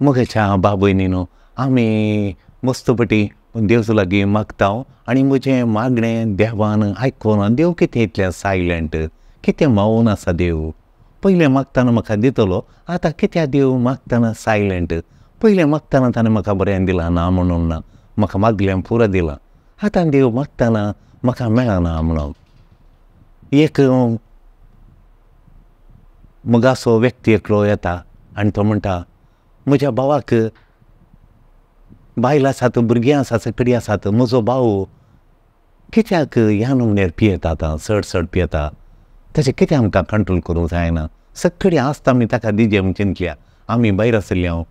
म्हज्या बाबयनीनो आमी मस्तपटी देवचो लागीं मागता आनी म्हजें मागणें देवान आयकून देव कितें इतलें सायलंट, कितें मौन आसा देव. पयलें मागतना म्हाका दितलो, आतां कित्याक देव मागतना सायलंट. पयलें मागतना ताणें म्हाका बरें दिलां ना म्हणून ना, म्हाका मागलें पुरो दिलां, आतां देव मागतना म्हाका मेळना म्हणून. एक मगासो व्यक्ती एकलो येता आनी तो म्हणटा म्हज्या भावाक बायल आसात, भुरगीं आसात, सगळीं आसात, म्हजो भाव कित्याक ह्या नमुन्यार पियेता, आतां चड चड पियेता, तशें कितें आमकां कंट्रोल करूंक जायना, सगळीं आसता आमी ताका दिजे म्हूण चिंतल्या, आमी भायर आशिल्ले हांव,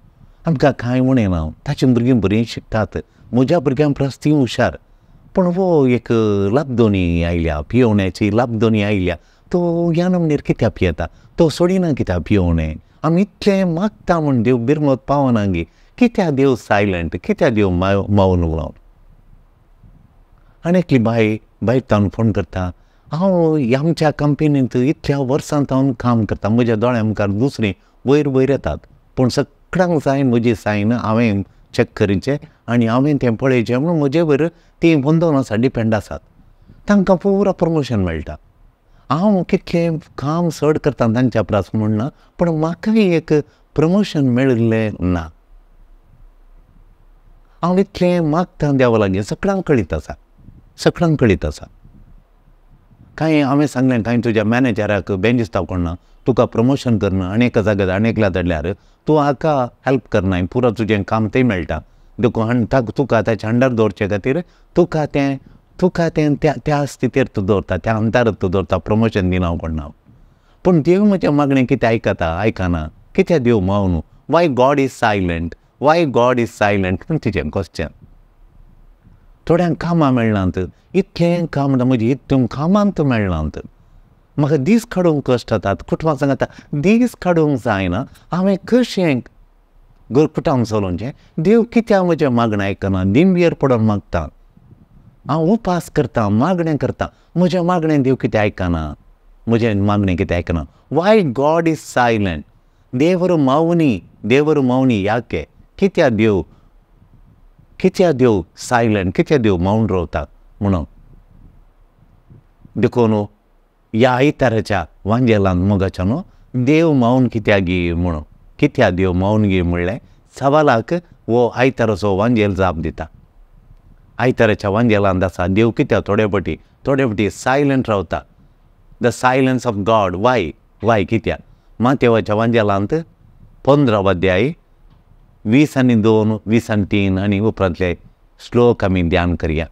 आमकां कांय म्हणना, ताचीं भुरगीं बरीं शिकतात, म्हज्या भुरग्यां परस तीं हुशार, पूण हो एक लाबदोनी आयल्या, पियोवण्याची लाबदोनी आयल्या, तो ह्या नमुन्यार कित्याक पियेता, तो सोडिना कित्याक पियोवणें, आमी इतलें मागता म्हूण देव बिरमत पावना गे, कित्याक देव सायलंट, कित्याक देव मौन म्हणून. आनी एकली बाय बायक तावन फोन करता, हांव आमच्या कंपनींत इतल्या वर्सां तावन काम करता, म्हज्या दोळ्या मुखार दुसरीं वयर वयर येतात, पूण सगळ्यांक जाय म्हजी सायन हांवें चॅक करचें आनी हांवें तें पळयचें म्हणून म्हजे वयर तीं बंदोन आसा, डिपेंड आसात, तांकां पुरो प्रमोशन मेळटा. हांव कितलें काम चड करता तांच्या परस म्हूण ना, पूण म्हाकाय एक प्रमोशन मेळिल्लें ना. हांव इतलें मागता देवा लागीं, सगळ्यांक कळीत आसा, सगळ्यांक कळीत आसा. कांय हांवें सांगलें, कांय तुज्या मॅनेजराक बेंजिस्ता कोण ना, तुका प्रमोशन करना आनी एका जाग्यार आनी एकल्या धाडल्यार तूं हाका हेल्प करना, पुरो तुजें काम तें मेळटा, देखून तुका ताच्या अंडर दवरचे खातीर तुका तें त्या त्या स्थितीर तूं दवरता, त्या अंतरार तूं दवरता, प्रमोशन दिना कोण ना. पूण देव म्हजें मागणें कितें आयकता, आयकना, कित्याक देव मौन, why God is silent, why God is silent म्हूण तिचें क्वेश्चन. थोड्यांक कामां मेळनात, इतलें काम म्हजें इतलें कामांत मेळनात, म्हाका दीस काडूंक कश्ट जातात, कुटुंबा सांगता दीस काडूंक जायना, हांवें कशें घर कुटुंब चलोवचें, देव कित्याक म्हजें मागणें आयकना, दिंबेर पडून मागता, हांव उपास करता, मागणें करता, म्हजें मागणें देव कितें आयकना, म्हजें मागणें कितें आयकना, वाय गॉड is silent. देवर मौनी, देवर मौनी याके, कित्याक देव, कित्याक देव सायलंट, कित्याक देव मौन रावता म्हणून. देखून ह्या आयताराच्या वांजेलान मोगाच्या न्हू देव मौन कित्याक गी म्हणून, कित्याक देव मौन गी म्हणलें सवालाक हो आयताराचो वांजेल जाप दिता. आयताराच्या वांजेलान आसा देव कित्याक थोडे फावटी थोडे फावटी सायलंट रावता, the silence of God, why, why कित्याक. मातेवाच्या वांजेलांत 15 अध्याय 20 आनी 2, 20 आनी 3 आनी उपरांतले श्लोक आमी ध्यान करया.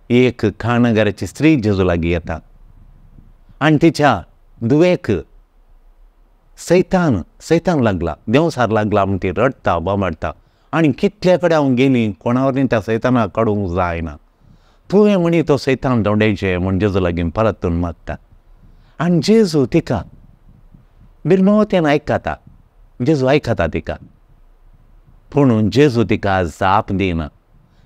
एक काणगराची स्त्री जेजू लागीं येता आनी तिच्या धुवेक सैतान सैतान लागला, देंवसार लागला म्हूण ती रडटा, बोमाडटा आनी कितले कडेन हांव गेली कोणा वरवीं त्या सैतानाक काडूंक जायना, तुवें म्हणी तो सैतान धोंडेचें म्हूण जेजू लागीं परतून मागता आनी जेजू तिका बिरमोतेन आयकता, जेजू आयकता तिका, पूण जेजू तिका जाप दिना,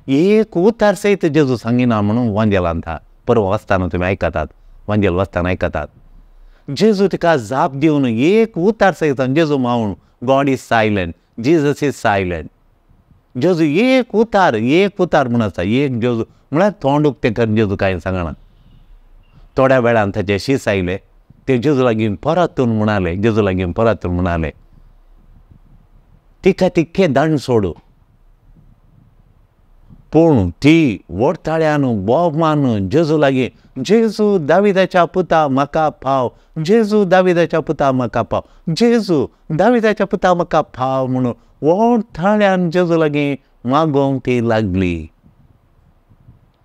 एक उतार सयत जेजू सांगिना म्हणून वांजेलांत परवा वाचतना तुमी आयकतात, वांजेल वाचतना आयकतात, जेजू तिका जाप दिवन एक उतार सयत जेजू मावन, God is silent, Jesus is silent. जेजू एक उतार, एक उतार म्हूण आसा, एक जेजू म्हळ्यार तोंड उक्तें करून जेजू कांय सांगना. थोड्या वेळान ताचे शीस आयले, ते जेजू लागीं परतून म्हणाले, जेजू लागीं परतून म्हणाले, तिका तितकें दाण सोडू, पूण ती व्हड बोब मारून जेजू लागीं, जेजू दाविदाच्या पुता म्हाका पाव, जेजू दाविदाच्या पुता म्हाका पाव, जेजू दाविदाच्या पुता म्हाका पाव म्हणून व्हड ताळ्यान जेजू लागीं मागोवंक ती लागली,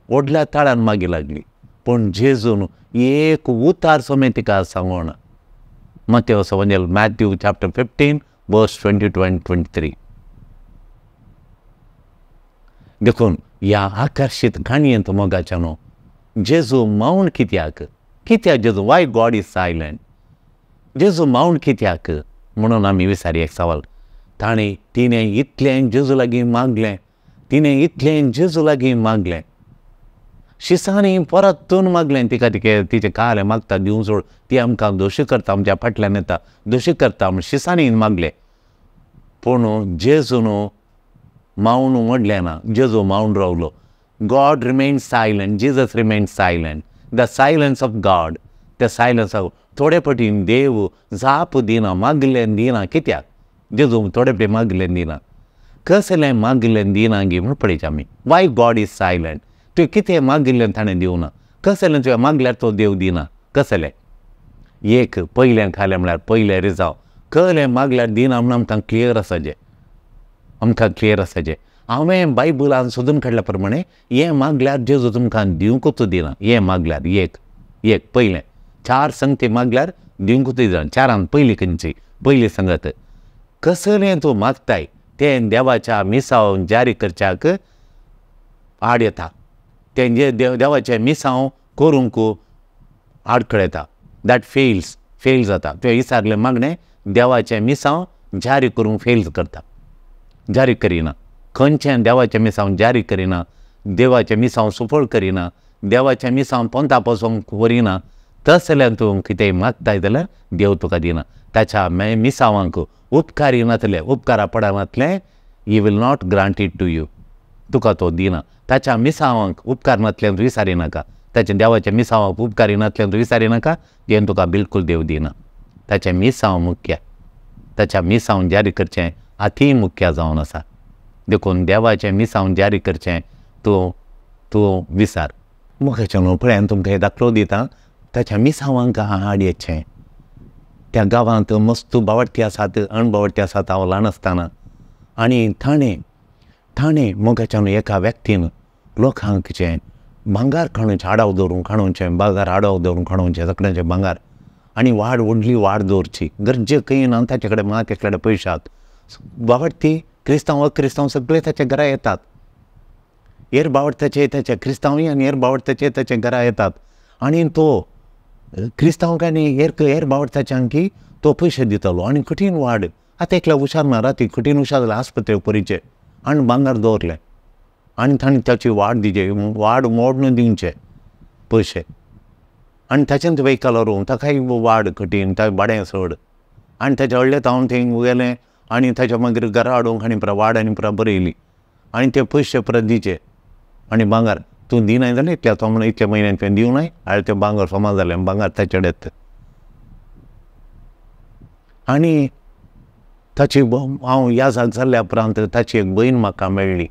व्हडल्या ताळ्यान मागी लागली, पूण जेजून एक उतार समेत तिका सांगोना. मातेवस वंजेल, मॅथ्यू चॅप्टर 15 वर्स 22 आनी 23. देखून ह्या आकर्शीत काणयेंत मोगाच्या न्हू जेजू मौन कित्याक, कित्याक जेजू, वाय गॉड is silent, जेजू मौन कित्याक म्हणून आमी विचारी एक सवाल. ताणें तिणें इतलें जेजू लागीं मागलें, तिणें इतलें जेजू लागीं मागलें, शिसांनी परतून मागलें तिका, तिके तिचें कालें मागता दिवं सोड, ती आमकां दोशी करता, आमच्या फाटल्यान येता दोशी करता म्हूण शिसांनी मागलें. पूण जेजून मावन म्हणलें ना, जेजू मावन रावलो. God remain silent, Jesus remain silent. The silence of God, the silence of. थोडे फावटी देव जाप दिना, मागलें दिना. कित्याक जेजू थोडे फावटी मागलें दिना? कसलें मागलें दिना गी म्हूण पळयचें आमी. Y God is silent? तुवें कितें मागिल्लें ताणें दिवना, कसलें तुवें मागल्यार तो देव दिना? कसलें? एक पयलें खालें म्हळ्यार पयलें रिजाव कहलें मागल्यार दिना म्हूण आमकां क्लियर आसा जें, आमकां क्लियर आसा जें. हांवें बायबलान सोदून काडल्या प्रमाणे हें मागल्यार जेजू तुमकां दिवंकूच दिना. हें मागल्यार एक एक पयलें चार संगती मागल्यार दिवंकूच दिना. चारान पयली खंयची? पयली संगत कसलें तूं मागताय तें देवाच्या मिसांव जारी करच्याक आड येता. तें जे देवाचें मिसांव करूंक आडखळ येता. That fails, fail जाता. तुवें विचारलें मागणें देवाचें मिसांव जारी करूंक फेल करता, जारी करिना. खंयचें देवाचें मिसांव जारी करिना, देवाचें मिसांव सुफळ करिना, देवाचें मिसांव पोंता पसून व्हरिना, तसल्यान तूं कितेंय मागताय जाल्यार देव तुका दिना. ताच्या मिसांवांक उपकारी नातलें, उपकारा पडनातलें, he will not grant it to you, तुका तो दिना. ताच्या मिसांवांक उपकार नातल्यान तूं विचारी नाका, ताच्या देवाच्या मिसांवांक उपकारी नातल्यान तूं विचारी नाका, तें तुका बिलकूल देव दिना. ताचें मिसांव मुख्य, ताच्या मिसांव जारी करचें अती मुख्य जावन आसा. देखून देवाचें मिसांव जारी करचें तूं तूं विचार. मोगाच्या न्हू पळय तुमकां हें दाखलो दिता. ताच्या मिसांवांक आड येचें. त्या गांवांत मस्त बावडटी आसात, अणबावडटी आसात हांव ल्हान आसतना. आनी ताणें ताणें मोगाच्या न्हू एका व्यक्तीन लोकांक जें भांगार खाणोवचें, आडाव दवरून खाणोवचें, भांगार आडाव दवरून खाणोवचें, सगळ्यांचें भांगार आनी वाड व्हडली वाड दवरची. गरजे खंय ना ताचे कडेन, मात एकल्या कडेन पयशाक. बावडटी क्रिस्तांव अक्रिस्तांव सगळे ताच्या घरा येतात. हेर बावडटाचे ताच्या क्रिस्तांवय आनी हेर बावडटाचे ताच्या घरा येतात. आनी तो क्रिस्तांवांक आनी हेर हेर बावडटाच्यांकी तो पयशे दितालो. आनी कठीण वाड आतां एकल्या हुशार ना, राती कठीण हुशार जालें आस्पत्रेक परिचे आनी भांगार दवरलें आनी ताणें ताची वाड दिचे, वाड मोडून दिवचे पयशे. आनी ताच्यान वैकालो रूम ताकाय वाड कठीण, ताका भाडें चड. आनी ताच्या व्हडलें तावन थंय गेलें आनी ताच्या मागीर घरा हाडूंक आनी पुरा वाड आनी पुरा बरयली आनी ते पयशे परत दिचे. आनी भांगार तूं दिनाय जाल्यार इतल्या तो म्हणून इतल्या म्हयन्यान तुवें दिवनाय, आनी तें भांगर सोमा जालें, भांगार ताचे कडेन. आनी ताची हांव याजाक जाल्ल्या उपरांत ताची एक भयण म्हाका मेळ्ळी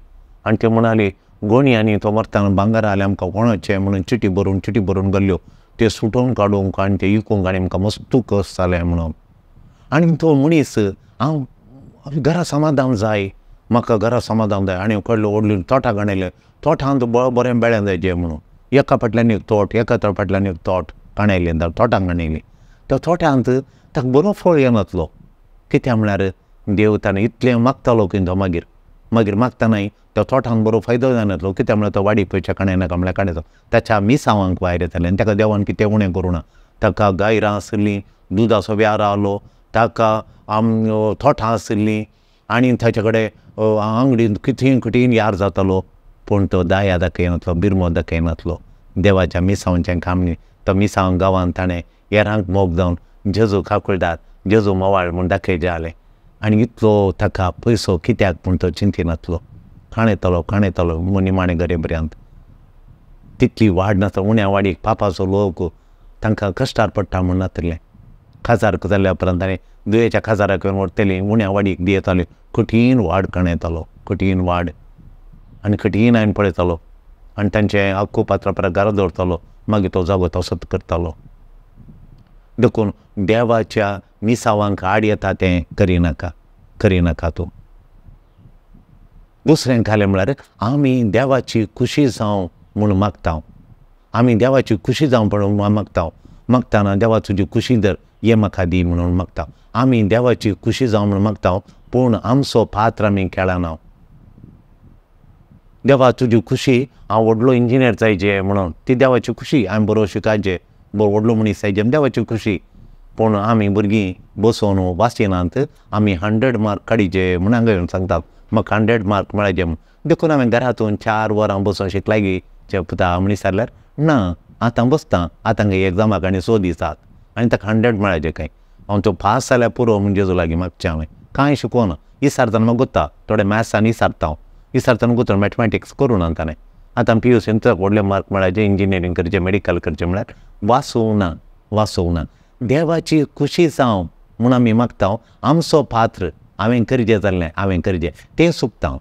आनी ती म्हणाली गोणी आनी तो मरतना भांगर आलें आमकां कोणाचें म्हणून चिटी बरोवन चिटी बरोवन घाल्ल्यो, ते सुटोवन काडूंक आनी ते विकूंक आनी आमकां मस्त कस जालें म्हणून. आनी तो मनीस हांव घरा समाधान जाय, म्हाका घरा समाधान जाय. आनी कडलो व्हडली तोटां काणयलें, तोटांत बरें बेळें जायचें म्हणून एका फाटल्यान एक तोट, एका फाटल्यान एक तोट काणयलें, तोटां काणयलीं. त्या तोट्यांत ताका बरो फळ येनातलो. कित्याक म्हळ्यार देव ताणें इतलें मागतालो की तो मागीर मागीर मागतनाय त्या तोटांत बरो फायदो जायनातलो. कित्याक म्हळ्यार तो वाडी पयशे काणयनाका म्हळ्यार काडयतो. ताच्या मिसांवांक भायर येतालें आनी ताका देवान कितें उणें करूं ना. ताका गायरां आसलीं, दुदाचो व्यार आहलो, ताका तोटां आसलीं आनी ताचे कडेन आंगडीन कितें कठीण यार जातालो. पूण तो दाया दाखयनातलो, बिरमो दाखयनातलो. देवाच्या मिसांवचें काम न्ही. तो मिसांव गांवांत ताणें हेरांक मोग जावन जेजू काकुळदार, जेजू मोवाळ म्हूण दाखयचें जालें. आनी इतलो ताका पयसो कित्याक म्हूण तो चिंतिनातलो. खाणयतालो खाणयतालो निमाणें गरीब पर्यंत. तितली वाड नासता. उण्या वाडीक पापाचो लोक तांकां कश्टार पडटा म्हूण नातलें. खाजार जाल्या उपरांत ताणें दुयेच्या खाजाराक व्हरतली, उण्या वाडीक दियताली. कठीण वाड काणयतालो, कठीण वाड आनी कठीण हांवें पळयतालो. आनी तांचें हक्क पात्र परत घरा दवरतालो. मागीर तो जागो तसोच करतालो. देखून देवाच्या मिसांवांक आड येता तें करिनाका, करिनाका तूं. दुसरें खालें म्हळ्यार आमी देवाची खुशी जावं म्हूण मागता. आमी देवाची खुशी जावं म्हणून मागता. मागतना देवा तुजी खुशी धर, हें म्हाका दी म्हणून मागता. आमी देवाची खुशी जावं म्हणून मागता, पूण आमचो पात्र आमी खेळना. देवा तुजी खुशी हांव व्हडलो इंजिनियर जायचे म्हणून, ती देवाची खुशी. हांवें बरो शिकायचें, बरो व्हडलो मनीस जायचें, देवाची खुशी. पूण आमी भुरगीं बसोवन वाचिनात, आमी 100 मार्क काडीचे म्हूण हांगा येवन सांगतात म्हाका 100 मार्क मेळचे म्हूण. देखून हांवें घरातून 4 वरां बसून शिकलाय गे पुता म्हण विचारल्यार ना आतां बसता, आतां एग्जामाक आनी 6 दिसात आनी ताका 100 मेळचे खंय. हांव तो पास जाल्यार पुरो म्हूण जेजू लागीं मागचें हांवें. कांय शिकोवना. इसारतना म्हाका गोत्ता थोडे मॅथ्सान इसारता हांव, इसारतना गोत्ता मॅथमॅटिक्स करूं ना ताणें. आतां PUCन तुका व्हडले मार्क मेळाचे, इंजिनियरींग करचें, मेडिकल करचें म्हळ्यार वाचूंक ना, वाचूंक ना. देवाची खुशी जावं म्हूण आमी मागता. आमचो पात्र हांवें करचें जाल्लें हांवें करचें तें चुकता हांव,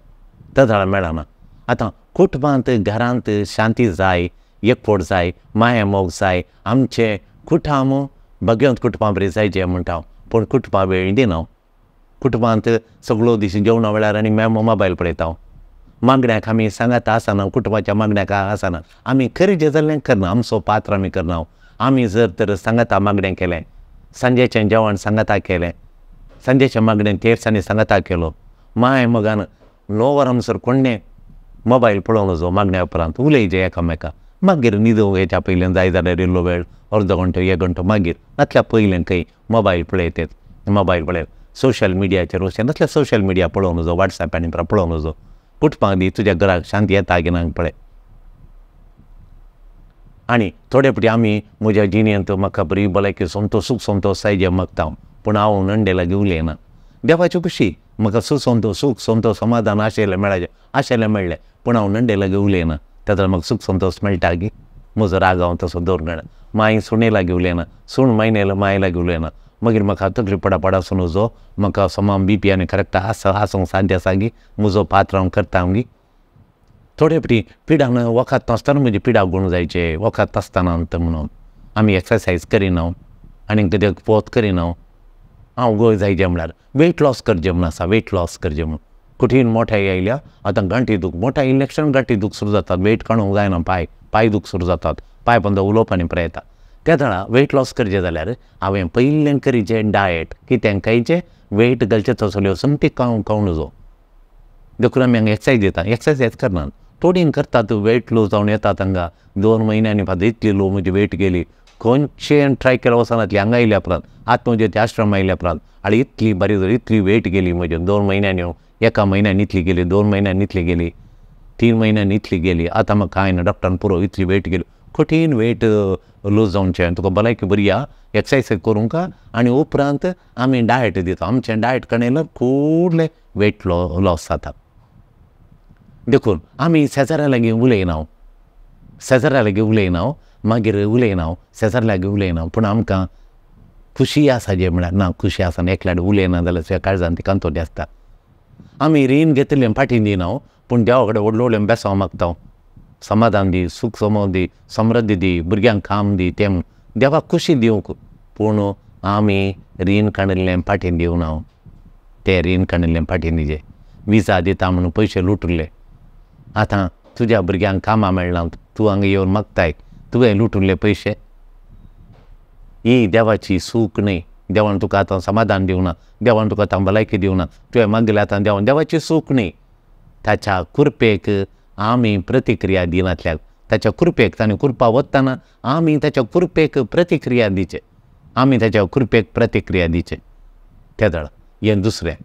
तेदळा मेळना. आतां कुटुंबांत घरांत शांती जाय, एकवट जाय, माया मोग जाय, आमचें कुटुंब भगवंत कुटुंबा बरी जायचें म्हणटा हांव, पूण कुटुंबा वेळ दिना. कुटुंबांत सगळो दीस जेवणा वेळार आनी मॅम मोबायल पळयता हांव. मागण्याक आमी सांगात आसना, कुटुंबाच्या मागण्याक आसना. आमी करचें जाल्लें करना, आमचो पात्र आमी करना. आमी जर तर सांगाता मागणें केलें, सांजेचें जेवण सांगाता केलें, सांजेचें मागणें तेरसांनी सांगाता केलो, माय मोगान 9 वरां म्हणसर कोणें मोबायल पळोवंक नजो. मागण्या उपरांत उलयचें एकामेका, मागीर न्हिदूंक वयच्या पयलीं जाय जाल्यार इल्लो वेळ अर्दो घंटो 1 घंटो, मागीर नातल्या पयलें खंय मोबायल पळयतात, मोबायल पळय सोशल मिडियाचेर वचें, नातल्या सोशल मिडिया पळोवंक नजो, वॉट्सॅप आनी पळोवंक नजो. कुटुंबाक दी तुज्या घराक शांती येता की ना पळय. आनी थोडे फावटी आमी म्हज्या जिणेंत म्हाका बरी भलायकी संतोष सूख संतोष जाय जें मागता हांव, पूण हांव नंडे लागीं उलयना. देवाची खुशी म्हाका सुख सुख संतोष समाधान आशिल्लें मेळाचें आशिल्लें मेळ्ळें, पूण हांव नंडे लागीं उलयना. तेन्ना म्हाका सूख संतोष मेळटा की म्हजो राग हांव तसो दवरूंक जाणा. माय सुणे लागीं उलयना, सूण मायनेलो माय लागीं उलयना, मागीर म्हाका तकली पडा पडा सुनूजो म्हाका समान BP आनी करेक्ट आसा आसूंक साध्य आसा गी म्हजो पात्र हांव करता गी. थोडे फावटी पिडान वखद नासतना म्हजी पिडा गुण जायचे, वखद नासतना म्हणून आमी एक्सरसायज करिना आनी कितें पोत करिना. हांव गोय जायचें म्हळ्यार वेट लॉस करचें म्हूण आसा, वेट लॉस करचें म्हूण कठीण मोठ्या आयल्या आतां गांठी दूख, मोठ्या इलेक्शन गांठी दूख सुरू जातात, वेट काडूंक जायना, पांय पांय दूख सुरू जातात, पांय पंद उलोवप आनी प्रयता. तेदळा वेट लॉस करचें जाल्यार हांवें पयलें करचें डायट, कितें खायचें वेट घालचें तसल्यो समती खावंक नजो. देखून आमी हांगा एक्सरसायज दिता, एक्सरसायज करनात, थोडीं करतात वेट लूज जावन येतात हांगा 2 म्हयन्यांनी फादर इतली लो म्हजी वेट गेली, खंयचें ट्राय केल्यार वचनातली. हांगा आयल्या उपरांत आत्मज्योती ते आश्रम आयल्या उपरांत आनी इतली बरी इतली वेट गेली म्हजी 2 म्हयन्यांनी, 1 म्हयन्यान इतली गेली, 2 म्हयन्यान इतली गेली, 3 म्हयन्यान इतली गेली. आतां म्हाका कांय ना, डॉक्टरान पुरो इतली वेट गेली. कठीण वेट लूज जावचें, तुका भलायकी बरी आहा, एक्सरसायज करूंक आनी उपरांत आमी डायट दिता. आमचें डायट कडेन खूबले वेट लॉस जाता. देखून आमी शेजाऱ्या लागीं उलयना, शेजाऱ्या लागीं उलयना, मागीर उलयना, शेजाऱ्या लागीं उलयना, पूण आमकां खुशी आसा जें म्हळ्यार ना खुशी आसा एकल्यान उलयना जाल्यार तुज्या काळजान ती कांतोटी आसता. आमी रीण घेतिल्लें फाटीं दिना, पूण देवा कडेन व्हडलो व्हडलें बेसांव मागता, समाधान दी, सूख समोद दी, समृद्धी दी, भुरग्यांक काम दी, तें देवाक खुशी दिवंक, पूण आमी रीण काडिल्लें फाटीं दिवना. तें रीण काडिल्लें फाटीं दिजे, विजा दिता म्हणून पयशे लुटले. आतां तुज्या भुरग्यांक कामां मेळना, तूं हांगा येवन मागताय, तुवें लुटुल्ले पयशे. ही देवाची सूख न्हय. देवान तुका आतां समाधान दिवना, देवान तुका आतां भलायकी दिवना, तुवें मागलें आतां देवान, देवाची सूख न्हय. ताच्या कृपेक आमी प्रतिक्रिया दिनातल्या, ताच्या कृपेक ताणें कृपा वतना आमी ताच्या कृपेक प्रतिक्रिया दिचे, आमी ताच्या कृपेक प्रतिक्रिया दिचे. तेदळा हें दुसरें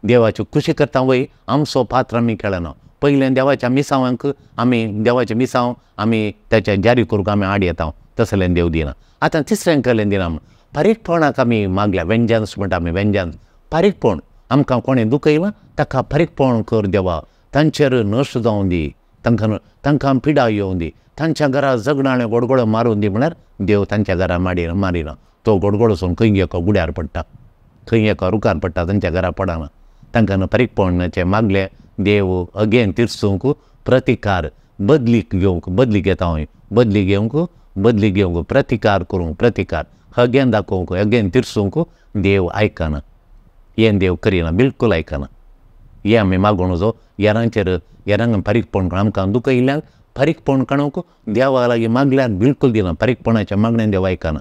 देवाची खुशी करता वय आमचो पात्र आमी खेळना. पयलें देवाच्या मिसावांक आमी देवाचें मिसांव आमी ताच्या जारी करूंक आमी आड येता, तसलें देव दिना. आतां तिसरें कहलें दिना म्हूण फारीकपणाक आमी मागल्या, वेंजन्स म्हणटा आमी, वेंजन्स फारीकपण. आमकां कोणें दुखयलां ताका फारीकपण कर देवा, तांचेर नश्ट जावं दी, तांकां तांकां पिडा येवं दी, तांच्या घरा झगडाळें गोडगोडो मारून दी म्हळ्यार देव तांच्या घरा मारिना. तो गोडगोडो वचून खंय एका गुड्यार पडटा, खंय एका रुखार पडटा, तांच्या घरा पडना. तांकां फारीकपणाचें मागलें देव अगेन तिरसूंक प्रतिकार बदली घेवंक, बदली घेता हांव, बदली घेवंक, बदली घेवंक, प्रतिकार करूंक, प्रतिकार अगेन दाखोवंक, अगेन तिरसूंक देव आयकना. हें देव करिना, बिलकूल आयकना. हें आमी मागूं नजो. हेरांचेर हेरांक फारीकपण आमकां दुखयल्ल्यान फारीकपण काडूंक देवा लागीं मागल्यार बिलकूल दिना. फारीकपणाच्या मागण्यान देव आयकना.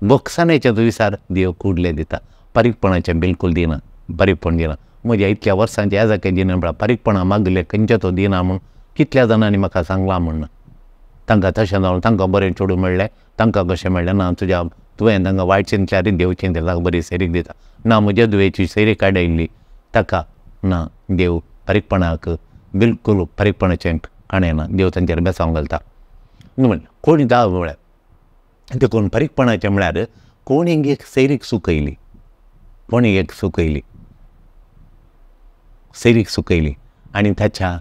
बक्षाण्याचें विचार देव कुडले दिता, फारीकपणाचें बिलकूल दिना, फारीकपण दिना. म्हज्या इतल्या वर्सांचे याजाके दिना म्हळ्यार फारीकपणां मागले खंयचें तो दिना म्हूण कितल्या जाणांनी म्हाका सांगलां म्हूण. तांकां तशें जावन तांकां बरें चेडूं मेळ्ळें, तांकां कशें मेळ्ळें ना, तुज्या तुवें तांकां वायट चिंतल्यार देव चिंतल्यार तांकां बरी सैरीक दिता ना, म्हज्या धुवेची सैरीक काडयल्ली ताका ना. देव फारीकपणाक बिलकूल फारीकपणाचें काणयना, देव तांचेर बेसांव घालता. म्हण कोणी दा म्हळ्यार देखून फारीकपणाचें म्हळ्यार कोणी एक सैरीक सुकयली, कोणी एक सुकयली, सैरीक सुकयली आनी ताच्या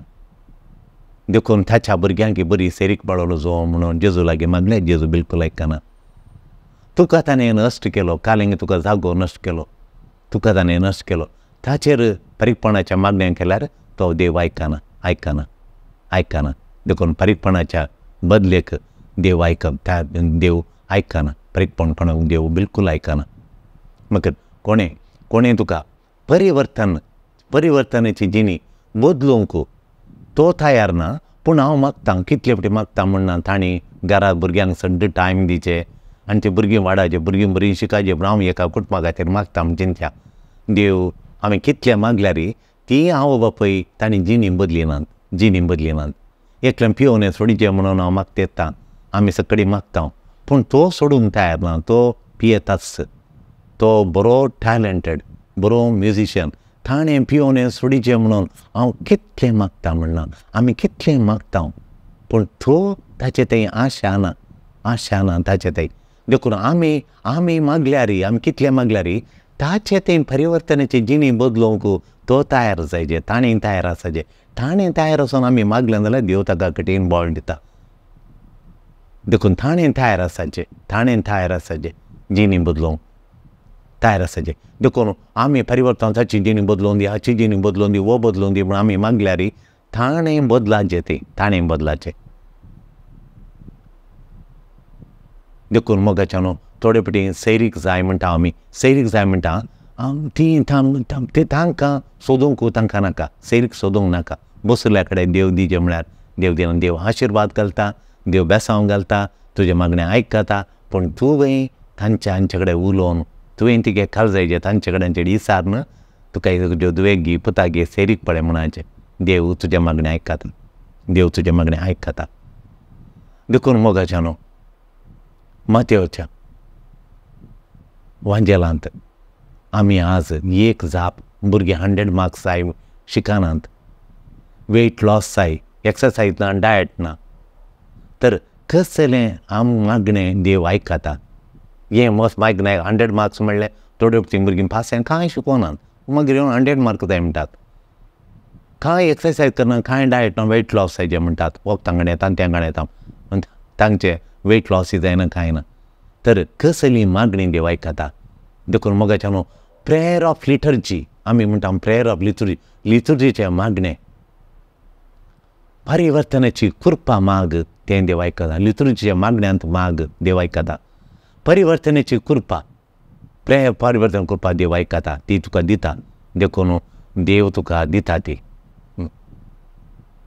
देखून ताच्या भुरग्यांक बरी सैरीक पाळलो जो म्हणून जेजू लागीं मागलें. जेजू बिलकूल आयकना. तुका ताणें नश्ट केलो, कालिंग तुका जागो नश्ट केलो, तुका ताणें नश्ट केलो. ताचेर फारीकपणाच्या मागण्या केल्यार तो देव आयकना, आयकना, आयकना. देखून फारीकपणाच्या बदलेक देव आयक, देव आयकना. फारीकपण कोणाक देव बिलकूल आयकना. मगीर कोणें कोणें तुका परिवर्तन, परिवर्तनाची जिणी बदलूंक तो तयार ना, पूण हांव मागतां, कितले फावटी मागता म्हणना. तांणी घरा भुरग्यांक सगळें टायम दिवचें आनी ते भुरगीं वाडायचें, भुरगीं बरीं शिकायचें, पूण हांव एका कुटुंबा खातीर मागता म्हण चिंत्या. देव हांवें कितलें मागल्यार ती हांव बापय तांणी जिणी बदली नात, जिणी बदली नात. एकल्यान पिवोन सोडीचें म्हणून हांव मागता, आमी सगळीं मागता, पूण तो सोडूंक तयार ना. तो पियेताच, तो बरो टॅलंटेड, बरो म्युजिशियन, ताणें पिवोन सोडीचें म्हणून हांव कितलें मागता म्हणना, आमी कितलें मागता, पूण तो ताचे थंय आशा ना, आशा ना ताचे थंय. देखून आमी आमी मागल्यार, आमी कितलें मागल्यार ताचे थंय परिवर्तनाची जिणी बदलूंक तो तयार जायचे, ताणें तयार आसाचें. ताणें तयार आसून आमी मागलें जाल्यार देव ताका कठीण बळ दिता. देखून ताणें तयार आसाचें, ताणें तयार आसाचें जिणी बदलूंक तयार आसाचें. देखून आमी परिवर्तन ताची जिणी बदलून दी, हाची जिणी बदलून दी, वो बदलून दी म्हूण आमी मागल्यार ताणें बदलाचें, तें ताणें बदलाचें. देखून मोगाच्यानो थोडे फावटी सैरीक जाय म्हणटा, आमी सैरीक जाय म्हणटा, ती ते तांकां सोदूंक तांकां नाका, सैरीक सोदूंक नाका. बसल्या कडेन देव दिजे म्हळ्यार देव दिना, देव आशिर्वाद घालता, देव बेसांव घालता, तुजें मागणें आयकता, पूण तुवें तांच्या हांचे कडेन उलोवन, तुवें तिगे काळजायचें, तांचे कडेन इसार तुका तुज्यो दुवेक गी पुता गे सैरीक पळय म्हणाचें. देव तुजें मागणें आयकता, देव तुजें मागणें आयकता. देखून मोगाच्यानो मातेवच्या वांजेलांत आमी आज एक जाप भुरगीं 100 मार्क्स जाय शिकनात, वेट लॉस जाय, एक्सरसायज ना, डायट ना, तर कसलें आम मागणें देव आयकता. हें मस्त मागणें 100 मार्क्स म्हणलें थोड्यो तीं भुरगीं पास कांय शिकोनात, मागीर येवन 100 मार्क जाय म्हणटात. कांय एक्सरसायज करना, कांय डायट ना, वेट लॉस जायचें म्हणटात, वखदां गाण येता, तांतयां गाण येता, तांचें वेट लॉस जायना, कांय ना. तर कसली मागणी देव आयकता. देखून मोगाच्यानो प्रेयर ऑफ लिटर्जी आमी म्हणटा, प्रेयर ऑफ लिटर्जी, लिटर्जीचें मागणें परिवर्तनाची कृपा माग, तें देव आयकता. लिटर्जीच्या मागण्यांत माग, देव आयकता. परिवर्तनाची कृपा, प्रेयर परिवर्तन कृपा देव आयकता, ती तुका दिता. देखून देव तुका दिता ती,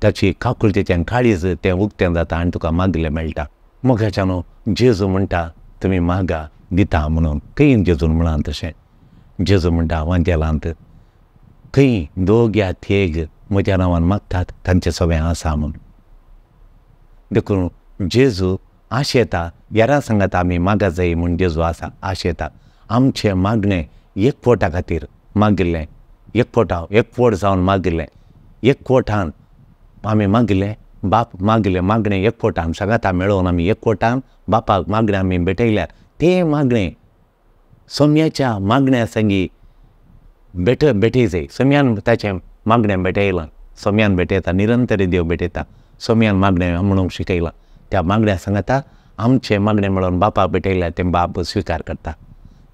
ताची काकुळतेचें काळीज तें उक्तें जाता आनी तुका मागलें मेळटा. मोगाच्यानो जेजू म्हणटा तुमी मागा दिता म्हणून. खंय जेजून म्हळां तशें? जेजू म्हणटा वांजेलांत खंय दोग या थेग म्हज्या नांवान मागतात तांचें सगळें आसा म्हूण. देखून जेजू आशेता, येरा सांगात आमी मागा जाय म्हूण जेजू आसा आशेता. आमचें मागणें एकवटा खातीर मागिल्लें, एकवटा एकवट जावन मागिल्लें, एकवटान आमी मागिल्लें, बाप मागिल्लें मागणें एकवटान सांगाता मेळोवन आमी एकवटान बापाक मागणें आमी भेटयल्यार तें मागणें सोम्याच्या मागण्या संगी भेटय जाय. सोम्यान ताचें मागणें भेटयलां, सोम्यान भेटयता, निरंतर देव भेटयता. सोम्यान मागणें म्हणूंक शिकयलां, त्या मागण्या सांगाता आमचें मागणें मेळोवन बापाक भेटयल्यार तें बाप स्विकार करता,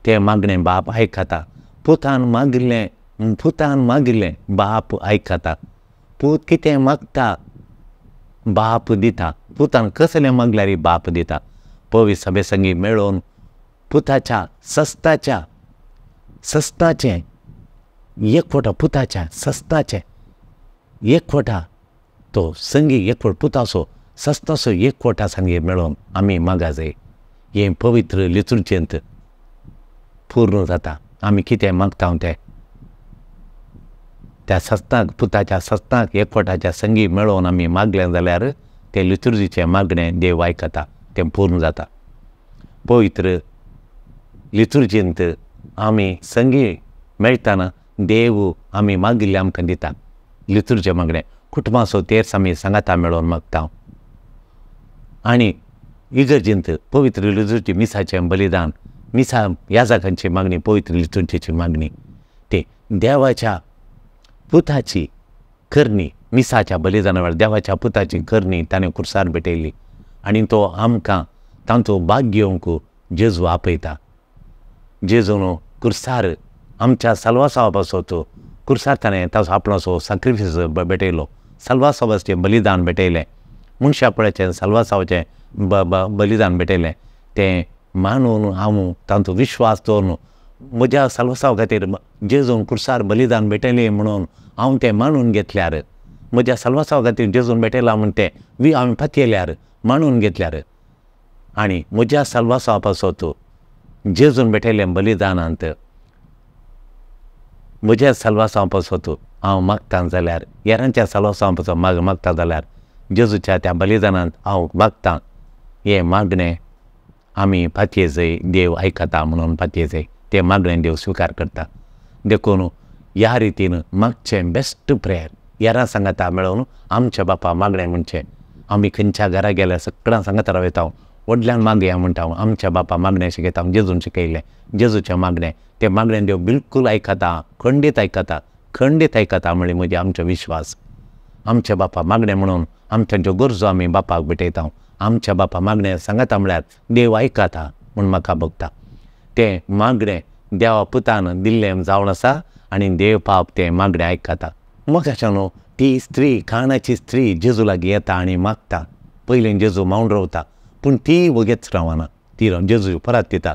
तें मागणें बाप आयकता. पुतान मागिल्लें, पुतान मागिल्लें बाप आयकता. पूत कितें मागता बाप दिता, पुतान कसलें मागल्यार बाप दिता. पवित्र सभे संगी मेळोवन पुताच्या सस्ताच्या सस्ताचें एकवटा, पुताच्या सस्ताचें एकवटा, तो संगी एकवट पुताचो सस्ताचो एकवटा संगी मेळोवन आमी मागा जाय. हें पवित्र लितुर्जेंत पूर्ण जाता. आमी कितें मागता तें त्या सस्ताक, पुताच्या सस्ताक एकवटाच्या संगी मेळोवन आमी मागलें जाल्यार तें लितुर्जीचें मागणें देव आयकता, तें पूर्ण जाता. पवित्र लितुर्जींत आमी संगी मेळटना देव आमी मागिल्लें आमकां दिता. लितुर्जे मागणें कुटुंबाचो तेर्स आमी सांगाता मेळोवन मागता. आनी इगर्जींत पवित्र लितुर्जी मिसाचें बलिदान, मिसा याजकांची मागणी, पवित्र लितुर्जीची मागणी, ते देवाच्या पुताची करणी मिसाच्या बलिदाना वेळार देवाच्या पुताची करणी ताणें खुर्सार भेटयली आनी तो आमकां तांचो भाग घेवंक जेजू आपयता. जेजून खुर्सार आमच्या साल्वासांवा पासत खुर्सार ताणें ताचो आपणाचो साक्रिफीस भेटयलो, साल्वासांवाचें बलिदान भेटयलें, मनशा पळयाचें साल्वासांवाचें बलिदान भेटयलें. तें मानून हांव तांचो विश्वास दवरून म्हज्या साल्वासांवा खातीर जेजून खुर्सार बलिदान भेटयलें म्हणून हांव तें मानून घेतल्यार, म्हज्या साल्वासांवा खातीर जेजून भेटयलां म्हूण तें हांवें पातयेल्यार मानून घेतल्यार आनी म्हज्या साल्वासांवा पासत जेजून भेटयलें बलिदानांत म्हज्या साल्वासांवा पासत हांव मागता जाल्यार, हेरांच्या साल्वासांवा पासत मागता जाल्यार जेजूच्या त्या बलिदानांत हांव मागता हें मागणें आमी पातयेजय देव आयकता म्हणून पातयेजय तें मागणें देव स्विकार करता. देखून ह्या रितीन मागचें बेस्ट प्रेयर हेरां सांगाता मेळोवन आमच्या बापा मागणें म्हणचें. आमी खंयच्या घरा गेल्यार सगळ्यां सांगाता रावयता, व्हडल्यान मागया म्हणटा, आमच्या बापा मागणें शिकयता, जेजून शिकयलें जेजूचें मागणें, तें मागणें देव बिलकूल आयकता, खंडीत आयकता, खंडीत आयकता म्हळ्यार म्हजे आमचो विश्वास. आमच्या बापा मागणें म्हणून आमच्या ज्यो गरजो आमी बापाक भेटयता, आमच्या बापा मागणें सांगता म्हळ्यार देव आयकता म्हूण म्हाका भोगता. तें मागणें देवा पुतान दिल्लें जावन आसा आनी देव पाप तें मागणें आयकता. मोगाच्यानो ती स्त्री खाणाची स्त्री जेजू लागीं येता आनी मागता. पयलीं जेजू मावन रावता पूण ती वगेच रावना, ती जेजू परत दिता.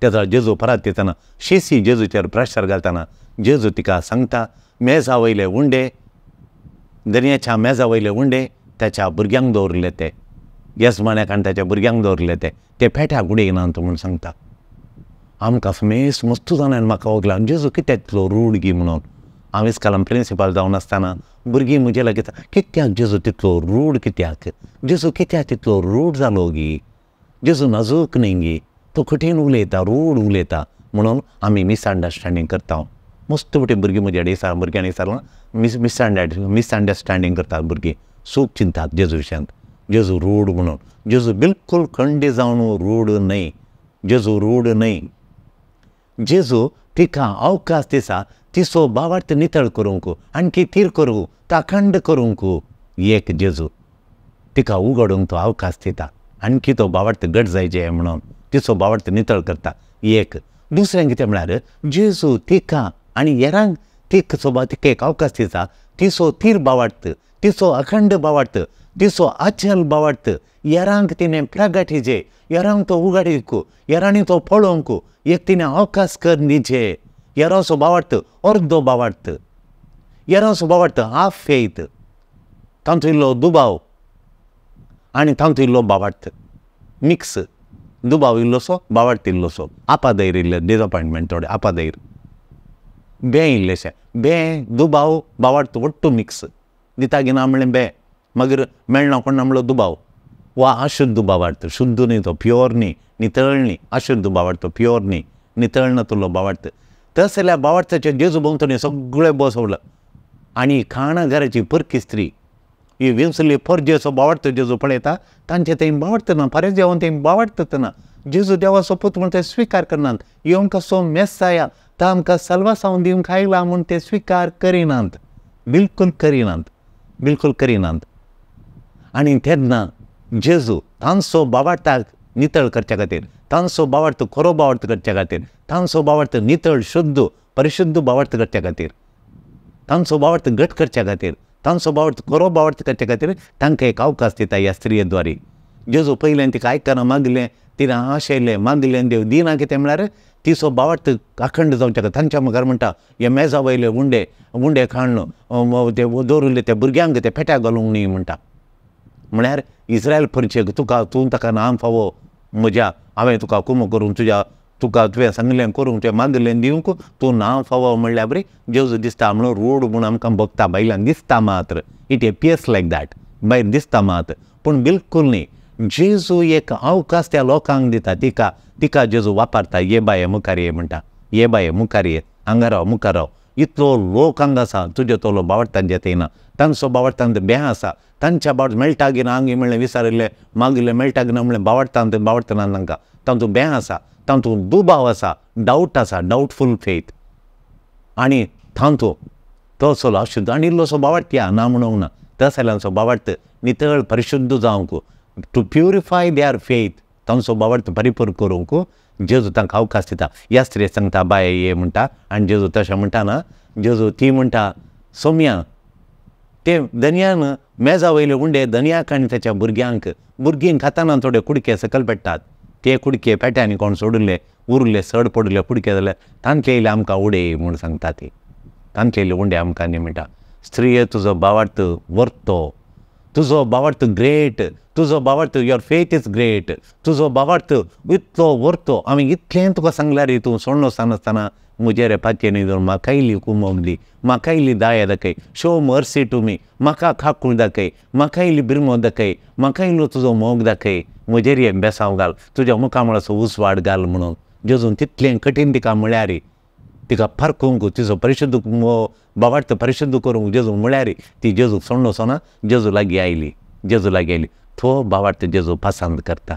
तेजा जेजू परत दितना शेसी जेजूचेर प्रेशर घालतना जेजू तिका सांगता, मेजा वयले उंडे, दर्याच्या मेजा वयले उंडे ताच्या भुरग्यांक दवरिल्ले ते, येजमान्याक आनी ताच्या भुरग्यांक दवरिल्ले ते, ते पेट्याक उडयनात म्हूण सांगता. आमकां मेस मस्तू जाणान म्हाका वगला जेजू कित्याक तितलो रूड गी म्हणून. हांव इस्कालान प्रिंसिपाल जावन आसतना भुरगीं म्हजे लागीं कित्याक जेजू तितलो रूड, कित्याक जेजू कित्याक तितलो रूड जालो गी, जेजू नाजूक न्ही गी, तो कठीण उलयता, रूड उलयता म्हणून आमी मिसअंडरस्टँडींग करता. मस्त मोटी भुरगीं म्हज्या कडेन भुरग्यांनी विचारलां, मिसअंडरस्टँडींग करतात भुरगीं, चूक चिंतात जेजू विशयांत, जेजू रूड म्हणून. जेजू बिलकूल खंडी जावन रूड न्हय, जेजू रूड न्हय. जेजू तिका अवकाश दिसा तिचो भावार्थ नितळ करूंक, आणखी थीर करूंक, ताखंड करूंक एक जेजू तिका उगडूंक तो अवकाश दिता, आणखी तो भावार्थ घट जायचे म्हणून तिचो भावार्थ नितळ करता. एक दुसरें कितें म्हळ्यार जेजू तिका आनी हेरांक तिका एक अवकाश दिता तिचो थीर भावार्थ, तिचो अखंड भावार्थ, तिचो अचल भावार्थ हेरांक तिणें प्रगटीचे, हेरांक तो उगडीक, हेरांनी तो पळोवंक एक तिणें अवकाश कर दिचे. हेरांचो भावार्थ अर्दो भावार्थ, हेरांचो भावार्थ हाफ फेथ, तांचो इल्लो दुबाव आनी तांचो इल्लो भावार्थ मिक्स, दुबाव इल्लोसो भावार्थ इल्लोसो, आपाधैर इल्लें, डिसअपॉयंटमेंट थोडें, आपाधैर बें इल्लेशें, बें दुबाव भावार्थ ಒಟ್ಟು मिक्स दिता गिना म्हणलें बें, मागीर मेळना कोण म्हणलो दुबाव वा अशुद्ध भावार्थ, शुद्ध न्ही तो, प्योर न्ही, नितळ न्ही, अशुद्ध भावार्थ, प्योर न्ही, नितळ ना तुलो भावार्थ. तस जाल्यार भावार्थाचे जेजू भोंवतणी सगळें बसवलं आनी खाणा घराची परकी स्त्री ही विंसली परजेचो भावार्थ जेजू पळयता, तांचे थंय भावार्थ ना, फारीस देवान थंय भावार्थ ना, जेजू देवाचो पूत म्हूण ते स्विकार करनात, येवंक कसो मेसाया तो आमकां साल्वासांव दिवंक आयला म्हूण ते स्विकार करिनात, बिलकूल करिनात, बिलकूल करिनात. आनी तेन्ना जेजू तांचो भावार्थाक नितळ करच्या खातीर, तांचो भावार्थ खरो भावार्थ करच्या खातीर, तांचो भावार्थ नितळ शुद्ध परिशुद्ध भावार्थ करच्या खातीर, तांचो भावार्थ घट करच्या खातीर, तांचो भावार्थ खरो भावार्थ करच्या खातीर तांकां एक अवकाश दिता ह्या स्त्रिये द्वारी. जेजू पयलें तिका आयकना मागलें, तिणें आशयलें, मागलें, देव दिना कितें म्हळ्यार तिचो भावार्थ अखंड जावच्या खातीर. तांच्या मुखार म्हणटा हे मेजा वयले उंडे, उंडे खाण ते दवरिल्ले त्या भुरग्यांक ते पेट्याक घालूंक न्ही म्हणटा. म्हळ्यार इस्रायल परिचेक तुका तूं ताका नाम फावो म्हज्या, हांवें तुका कुमो करूंक तुज्या तुका तुवें सांगलें करूंक तुवें मागलें दिवंक तूं नांव फावो म्हणल्यार बरी जेजू दिसता म्हणून रोड म्हूण आमकां भोगता, भायल्यान दिसता मात्र, it appears like that, भायर दिसता मात, पूण बिलकूल न्ही. जेजू एक अवकाश त्या लोकांक दिता, तिका तिका जेजू वापरता, ये बाये मुखार ये म्हणटा, ये बाये मुखार ये, हांगा राव मुखार राव, इतलो लोक हांगा आसा तुजे तोलो भावार्थान जेत येना, तांचो भावार्थान बें आसा, तांच्या भावार्थ मेळटा गिना आंगी म्हणलें विचारिल्लें मागिल्लें मेळटा गिना म्हणलें भावार्थान भावार्थान तांकां तांचो बें आसा, तांचो दुबाव आसा, डावट आसा, डावटफूल फेथ, आनी तांचो तो चलो अशुद्ध आनी इल्लोसो बावडत्या ना म्हणूंक ना, तसल्यांचो बावडत नितळ परिशुद्ध जावंक, टू प्युरिफाय their faith, तांचो बावडत परिपूर्ण करूंक जेजू तांकां अवकाश दिता. ह्या स्त्रिये सांगता बाये ये म्हणटा आनी जेजू तशें म्हणटा ना, जेजू ती म्हणटा सोम्या ते धनयान मेजा वयले उंडे धनयाक आनी ताच्या भुरग्यांक, भुरगीं खाताना थोडे कुडके सकयल पेट्टात, ते कुडके पेट्यांनी कोण सोडिल्ले उरले सड पडिल्ले कुडके जाल्यार तांतले इल्ले आमकां उडय म्हूण सांगता ती, तांतले इल्ले उंडे आमकां न्ही म्हणटा. स्त्रिये तुजो बावार्थ वर्तो, तुजो बावार्थ ग्रेट, तुजो बावार्थ your faith is great, तुजो बावार्थ इतलो वर्तो, हांवें इतलें तुका सांगल्यार तूं सोडनो सांगनासतना म्हजेर पातयेन धरून म्हाका इल्ली कुमोक दी, म्हाका इल्ली दया दाखय, शो मर्सी टू मी, म्हाका काकूळ दाखय, म्हाका इल्ली बिरमो दाखय, म्हाका इल्लो तुजो मोग दाखय, म्हजेर हे बेसांव घाल, तुज्या मुखामळाचो उजवाड घाल म्हणून जेजून तितलें कठीण तिका म्हळ्यार तिका फारकूंक तिचो परिशुद्ध बावार्थ परिशुद्ध करूंक जेजू म्हळ्यार ती जेजूक सोडनो सोना जेजू लागीं आयली, जेजू लागीं आयली. तो बावार्थ जेजू पसंत करता,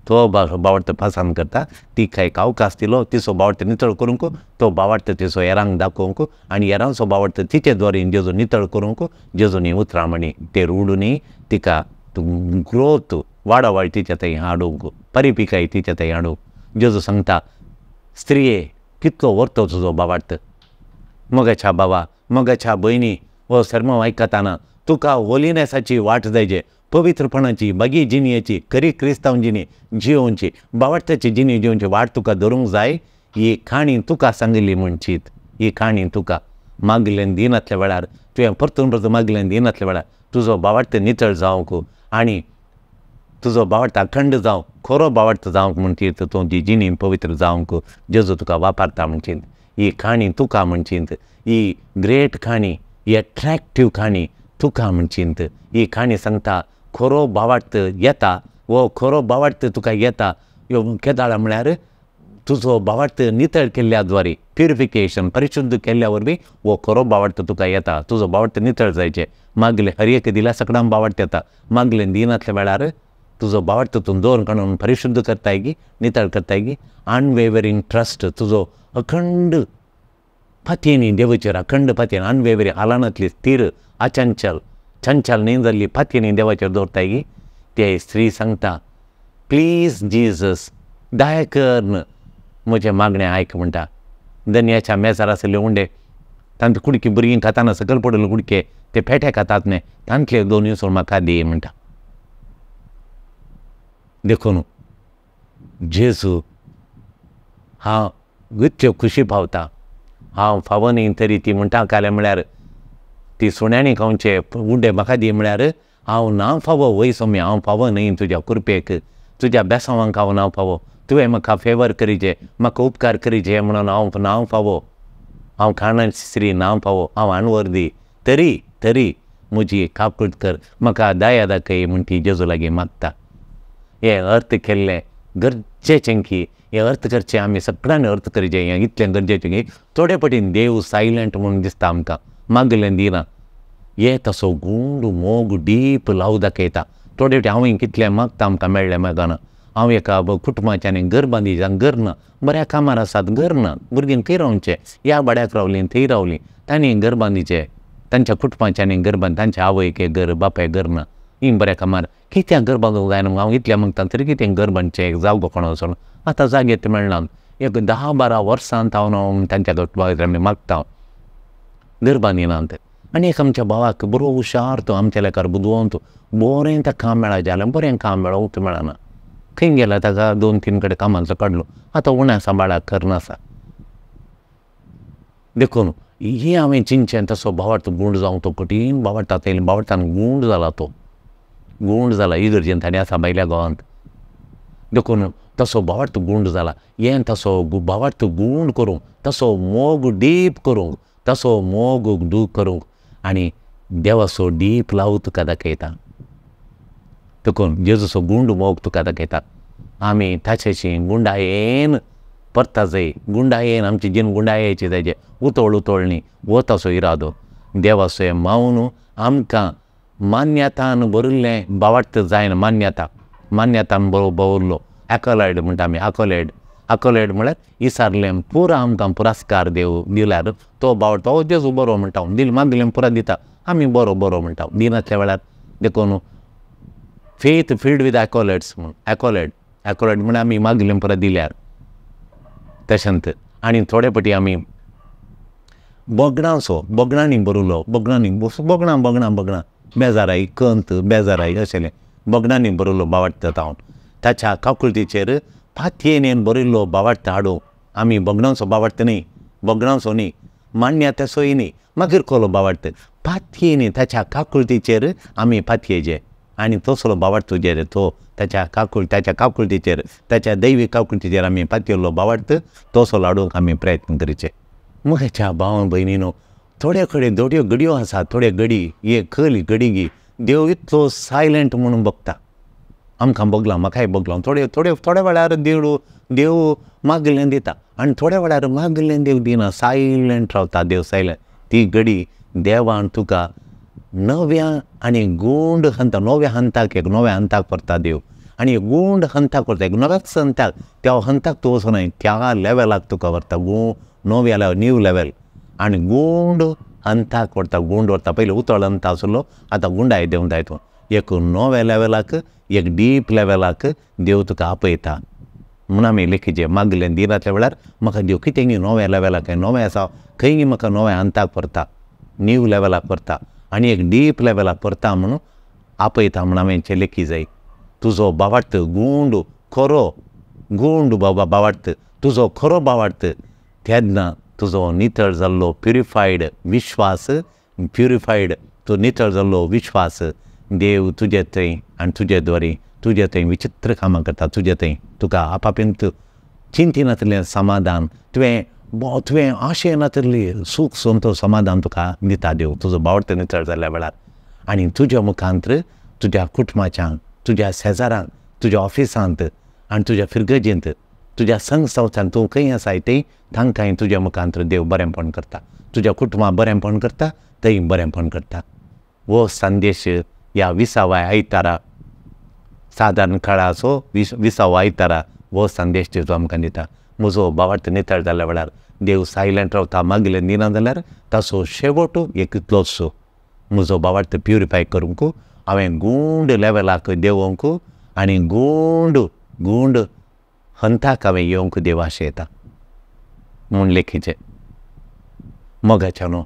तो बावडतो पसंत करता, तिका एक अवकाश दिलो तिचो बावडतो नितळ करूंक, तो बावडतो तिचो हेरांक दाखोवंक आनी हेरांचो बावडतो तिचे द्वारीन जेजू नितळ करूंक जेजूनी उतरां म्हणी ते रुडूनी तिका ग्रोथ वाडावळ तिच्या थंय हाडूंक, परिपिकाय तिच्या थंय हाडूंक. जेजू सांगता स्त्रिये कितलो वर्तो तुजो बावार्थ, मगाच्या बाबा मगाच्या भयणी हो सर्म आयकताना तुका होलिनेसाची वाट जायचे, पवित्रपणाची बागी जिणयेची खरी क्रिस्तांव जिणी जियोवची बावडत्याची जिणी जियोवची वाट तुका धरूंक जाय. ही काणी तुका सांगिल्ली म्हणचीत, ही काणी तुका मागलें दिनातल्या वेळार तुवें परतून परतून मागलें दिनातल्या वेळार तुजो बावडत नितळ जावंक आनी तुजो बावडत अखंड जावंक, खरो बावडत जावंक म्हणचीत, तूं ती जिणी पवित्र जावंक जेजू तुका वापरता म्हणचीत. ही काणी तुका म्हणचीत, ही ग्रेट काणी, ही एट्रॅक्टीव काणी तुका म्हणचीत. ही काणी सांगता खरो बावार्थ येता, वो खरो बावार्थ तुका येता. ह्यो केदाळा म्हळ्यार तुजो बावार्थ नितळ केल्ल्या द्वारे, प्युरिफिकेशन परिशुद्ध केल्ल्या वरवीं हो खरो बावार्थ तुका येता. तुजो बावार्थ नितळ जायचे, मागले हर एक दिल्या सकडान बावार्थ येता, मागले दिनातल्या वेळार तुजो बावार्थ तूं दवर काडून परिशुद्ध करताय गी, नितळ करताय गी. अनवेवरींग ट्रस्ट, तुजो अखंड फातयेनी देवाचेर, अखंड फातयेन अनवेवरींग हालानातली स्थिर अचंचल चंचल न्ही जाल्ली फातयेनी देवाचेर दवरताय गी. ते स्त्री सांगता प्लीज जीजस दया कर म्हजें मागणें आयक म्हणटा. दनयाच्या मेजार आशिल्ले उंडे तांचे कुडके भुरगीं खाताना सकयल पडिल्ले कुडके ते पेटे खातात न्ही, तांतले दोन इसवण म्हाका दी म्हणटा. देखून जेजू हांव इतल्यो खुशी पावता, हांव फावो न्ही तरी ती म्हणटा कालें म्हळ्यार ती सुण्यांनी खावचे उंडे म्हाका दी म्हळ्यार हांव ना फावो वय सोम्या, हांव फावो न्ही तुज्या कृपेक, तुज्या बेसांवांक हांव ना फावो, तुवें म्हाका फेवर करीजे, म्हाका उपकार करीजे म्हणून हांव ना फावो, हांव खाणां स्त्री ना फावो, हांव अनवर्दी, तरी तरी म्हजी काकूट कर, म्हाका दया दाखय म्हण ती जेजू लागीं मागता. हें अर्थ केल्लें गरजेचें की हें अर्थ करचें आमी सगळ्यांनी अर्थ करचें, हें इतलें गरजेचें की थोडे पटीन देव सायलंट म्हणून दिसता आमकां, मागलें दिना, हे तसो गुंड मोग डीप लाव दाखयता. थोडे फावटी हांव कितलें मागता आमकां मेळ्ळें मागना, हांव एका कुटुंबाच्यान घर बांदी घर ना, बऱ्या कामार आसात घर ना, भुरगीं खंय रावचें, ह्या भाड्याक रावलीं थंय रावलीं, तांणी घर बांदिचें, तांच्या कुटुंबाच्यान घर बांद, तांच्या आवयक घर बापायक घर ना, ही बऱ्या कामार कित्याक घर बांदूंक जायना, हांव इतलें मागता तरी कितें घर बांदचें एक जागो कोणा वचून आतां जागे मेळना. एक 10-12 वर्सां हांव तांच्या कुटुंबा आमी मागता घर बांदिनात. आनी एक आमच्या भावाक बरो हुशार तो, आमच्या लेखार बुदवंत, बरें ताका काम मेळा जाल्यार बरें काम मेळोवंक मेळना, खंय गेला ताका 2-3 कडेन कामाचो काडलो, आतां उण्या सांबाळाक करना आसा. देखून ही हांवें चिंतचें तसो भावार्थ गूंड जावंक तो कठीण भावार्थ आतां येयलो, भावार्थान गूंड जाला, तो गूंड जाला इगर्जेन ताणें आसा भायल्या गांवांत. देखून तसो भावार्थ गूंड जाला, हें तसो भावार्थ गूंड करूंक, तसो मोग डीप करूंक, तसो मोग do करूंक आनी देवाचो डीप लाव तुका दाखयता. देखून जेजूचो गुंड मोग तुका दाखयता. आमी ताचेशी गुंडायेन परता जाय, गुंडायेन आमची जीण गुंडायेची जायचे, उतळ उतळ न्ही, हो तसो इरादो. देवाचो हें मावन आमकां मान्यतान भरिल्लें भावार्थ जायना, मान्यता मान्यतान बरो भरलो, एक्कोलायड म्हणटा आमी, एक्कोलायड अकोलेड म्हळ्यार इसारलें पुरा आमकां पुरस्कार देव दिल्यार तो बावडतो हो जेजू बरो म्हणटा, दिल मागलें पुरा दिता, आमी बरो बरो म्हणटा दिनातल्या वेळार. देखून फेथ फिल्ड विथ ॲकोलेड्स म्हूण, ॲकोलेड ॲकोलेड म्हळ्यार आमी मागलें पुरा दिल्यार तशेंच. आनी थोडे पटी आमी बोगणांचो बोगणांनी बरयलो, बोगणांनी बोगणां बोगणां बोगणां बेजाराय कंत बेजाराय अशें बोगणांनी बरयलो बावाडटा तावन ताच्या काकुळटीचेर पातयेन बरयल्लो बावाडटा हाडूं. आमी बोगणांचो बावाडटा न्ही, बोगणांचो न्ही, मान्यताचोय न्ही, मागीर कोलो बावाडटा पातयेन ताच्या काकुळटीचेर आमी पातयेचे. आनी तसलो बावाडतो जेर तो ताच्या काकुळ ताच्या काकुळटीचेर ताच्या दैवीक काकुळटीचेर आमी पातयेल्लो बावाडटा तसो हाडूंक आमी प्रयत्न करचे. म्हज्या भाव भयणीनो, थोड्या कडेन थोड्यो घडयो आसा, थोड्यो घडी हे खली घडी देव इतलो सायलंट म्हणून बघता. आमकां बगलां, म्हाकाय बगलां. थोडे थोडे थोड्या वेळार देव देव मागिल्लें दिता आनी थोड्या वेळार मागिल्लें देव दिना, सायलंट रावता देव सायलंट. ती घडी देवान तुका नव्या आनी गूंड हंता, नव्या हंताक, एक नव्या हंताक व्हरता देव. आनी गूंड हंताक व्हरता, एक नव्याच हंताक, त्या हंताक तूं वचनाय, त्या लेवलाक तुका व्हरता, गू नव्या लेवल, न्यू लेवल. आनी गूंड हंताक व्हरता, गूंड व्हरता. पयलीं उतळ हंता आसलो, आतां गुंडाय देंवता तूं. एक नव्या लेवलाक, एक डीप लेवलाक देव तुका आपयता. म्हूण आमी लेखीचे मागलें दिनातल्या वेळार म्हाका देव कितें नव्या लेवलाक, नवें आसा खंय म्हाका नव्या हंताक व्हरता, न्यू लेवलाक व्हरता आनी एक डीप लेवलाक व्हरता म्हणून आपयता. म्हूण हांवें लेखी जाय. तुजो बावार्थ गूंड खरो गूंड बाबा बावार्थ तुजो खरो बावार्थ तेन्ना तुजो नितळ जाल्लो प्युरिफायड विश्वास, प्युरिफायड तो नितळ जाल्लो विश्वास देव तुजे थंय आनी तुजे द्वारे तुजे थंय विचित्र कामां करता. तुजे थंय तुका आपापेंत चिंतिनातलें समाधान, तुवें तुवें आशें नातली सूख संतो समाधान तुका दिता देव तुजो बावडतो नितळ जाल्ल्या वेळार. आनी तुज्या मुखांत तुज्या कुटुंबाच्यांक, तुज्या शेजारांक, तुज्या ऑफिसांत आनी तुज्या फिरगजेंत, तुज्या संघ संस्थान तूं खंय आसाय थंय तांकांय तुज्या मुखांत देव बरेंपण करता. तुज्या कुटुंबाक बरेंपण करता, थंय बरेंपण करता. हो संदेश ह्या विसाव्या आयतारा, सादारण काळाचो विसावो आयतारा हो संदेश जो आमकां दिता. म्हजो बावार्थ नितळ जाल्ल्या वेळार देव सायलंट रावता, मागलें दिना जाल्यार ताचो शेवट एक इतलोचो म्हजो बावार्थ प्युरिफाय करूंक हांवें गूंड लेवलाक देंवोंक आनी गूंड गूंड हंताक हांवें येवंक देव आशेता म्हूण लेखीचें. मोगाच्या न्हू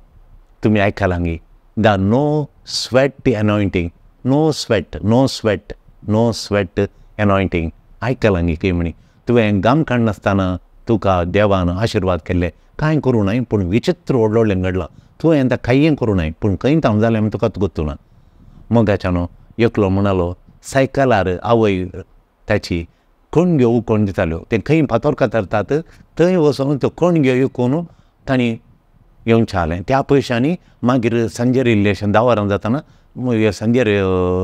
तुमी आयकलांगी, the no sweat anointing, no sweat, no sweat, no sweat anointing आयकलांगी खंय म्हणी. तुवें घाम काडनासतना तुका देवान आशिर्वाद केल्ले, कांय करूं नाय पूण विचित्र व्हडलो व्हडलें घडलां. तुवें आतां कांय करूं नाय पूण खंय तांव जालें म्हूण तुका गोत्तू ना. मोगाच्या न्हू एकलो म्हणालो सायकलार आवय ताची कणग्यो उकोवन दिताल्यो, ते खंय फातोर कातरतात थंय वचून त्यो कणग्यो विकून तांणी येवचें आलें. त्या पयशांनी मागीर सांजेर इल्लेशें 10 वरां जातना, सांजेर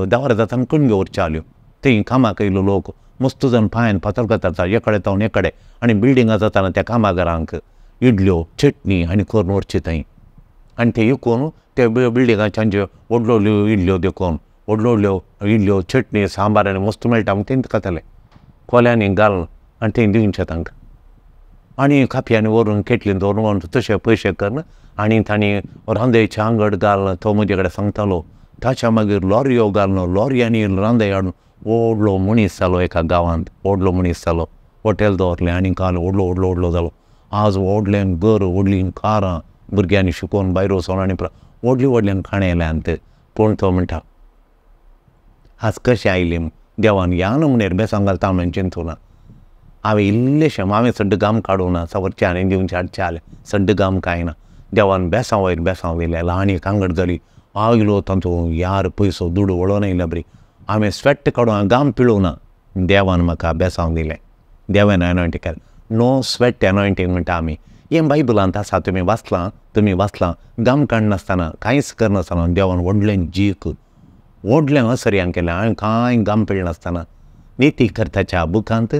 10 वरां जातना कणग्यो व्हरच्यो आल्यो. थंय कामाक येयलो लोक मस्त जावन पांयान फातर कातरता एकडे तावन एकडे आनी बिल्डिंगां जाताना त्या कामागारांक इडल्यो चटणी आनी करून व्हरची थंय. आनी ते विकून ते बिल्डिंगाच्यांच्यो व्हडल्यो व्हडल्यो इडल्यो देखून व्हडल्यो व्हडल्यो इडल्यो चटणी सांबार आनी मस्त मेळटा म्हूण तें खाताले कोल्यांनी घालून आनी थंय दिवचें तांकां. आनी कापयांनी व्हरून केटलीन दवरून तशे पयशे करून आनी तांणी रांदयचें आंगड घालून तो म्हजे कडेन सांगतालो. ताच्या मागीर लॉरयो घालून लॉरयांनी रांदय हाडून व्हडलो मनीस जालो एका गांवांत, व्हडलो मनीस जालो. हॉटेल दवरलें आनी काल व्हडलो व्हडलो व्हडलो जालो. आज व्हडलें घर, व्हडलीं कारां, भुरग्यांनी शिकोवन भायर वचोन आनी व्हडलीं व्हडल्यान खाणां येयल्यांत. पूण तो म्हणटा आज कशें आयलें देवान ह्या नमुनेर बेसांव घालता म्हणून चिंतूं ना. हांवें इल्लेशें हांवें सड्ड घाम काडूं ना, सवरचें आनी दिवचें हाडचें आलें सड्ड घाम कांय ना. देवान बेसांव वयर बेसांव वयलें आनी एक आंगड जाली आयलो तांचो यार पयसो दुडू वळोन येयला बरी. हांवें स्वेट काडून घाम पिळूं ना, देवान म्हाका बेसांव दिलें. देवान एनॉयंटींग केलें. नो स्वेट एनॉयंटींग म्हणटा आमी. हें बायबलांत आसा, तुमी वाचलां, तुमी वाचलां. घाम काडनासतना कांयच करनासतना देवान व्हडलें जीक व्हडलें असर्यान केलें आनी कांय घाम पिळनासतना. नितीकर्ताच्या बुकांत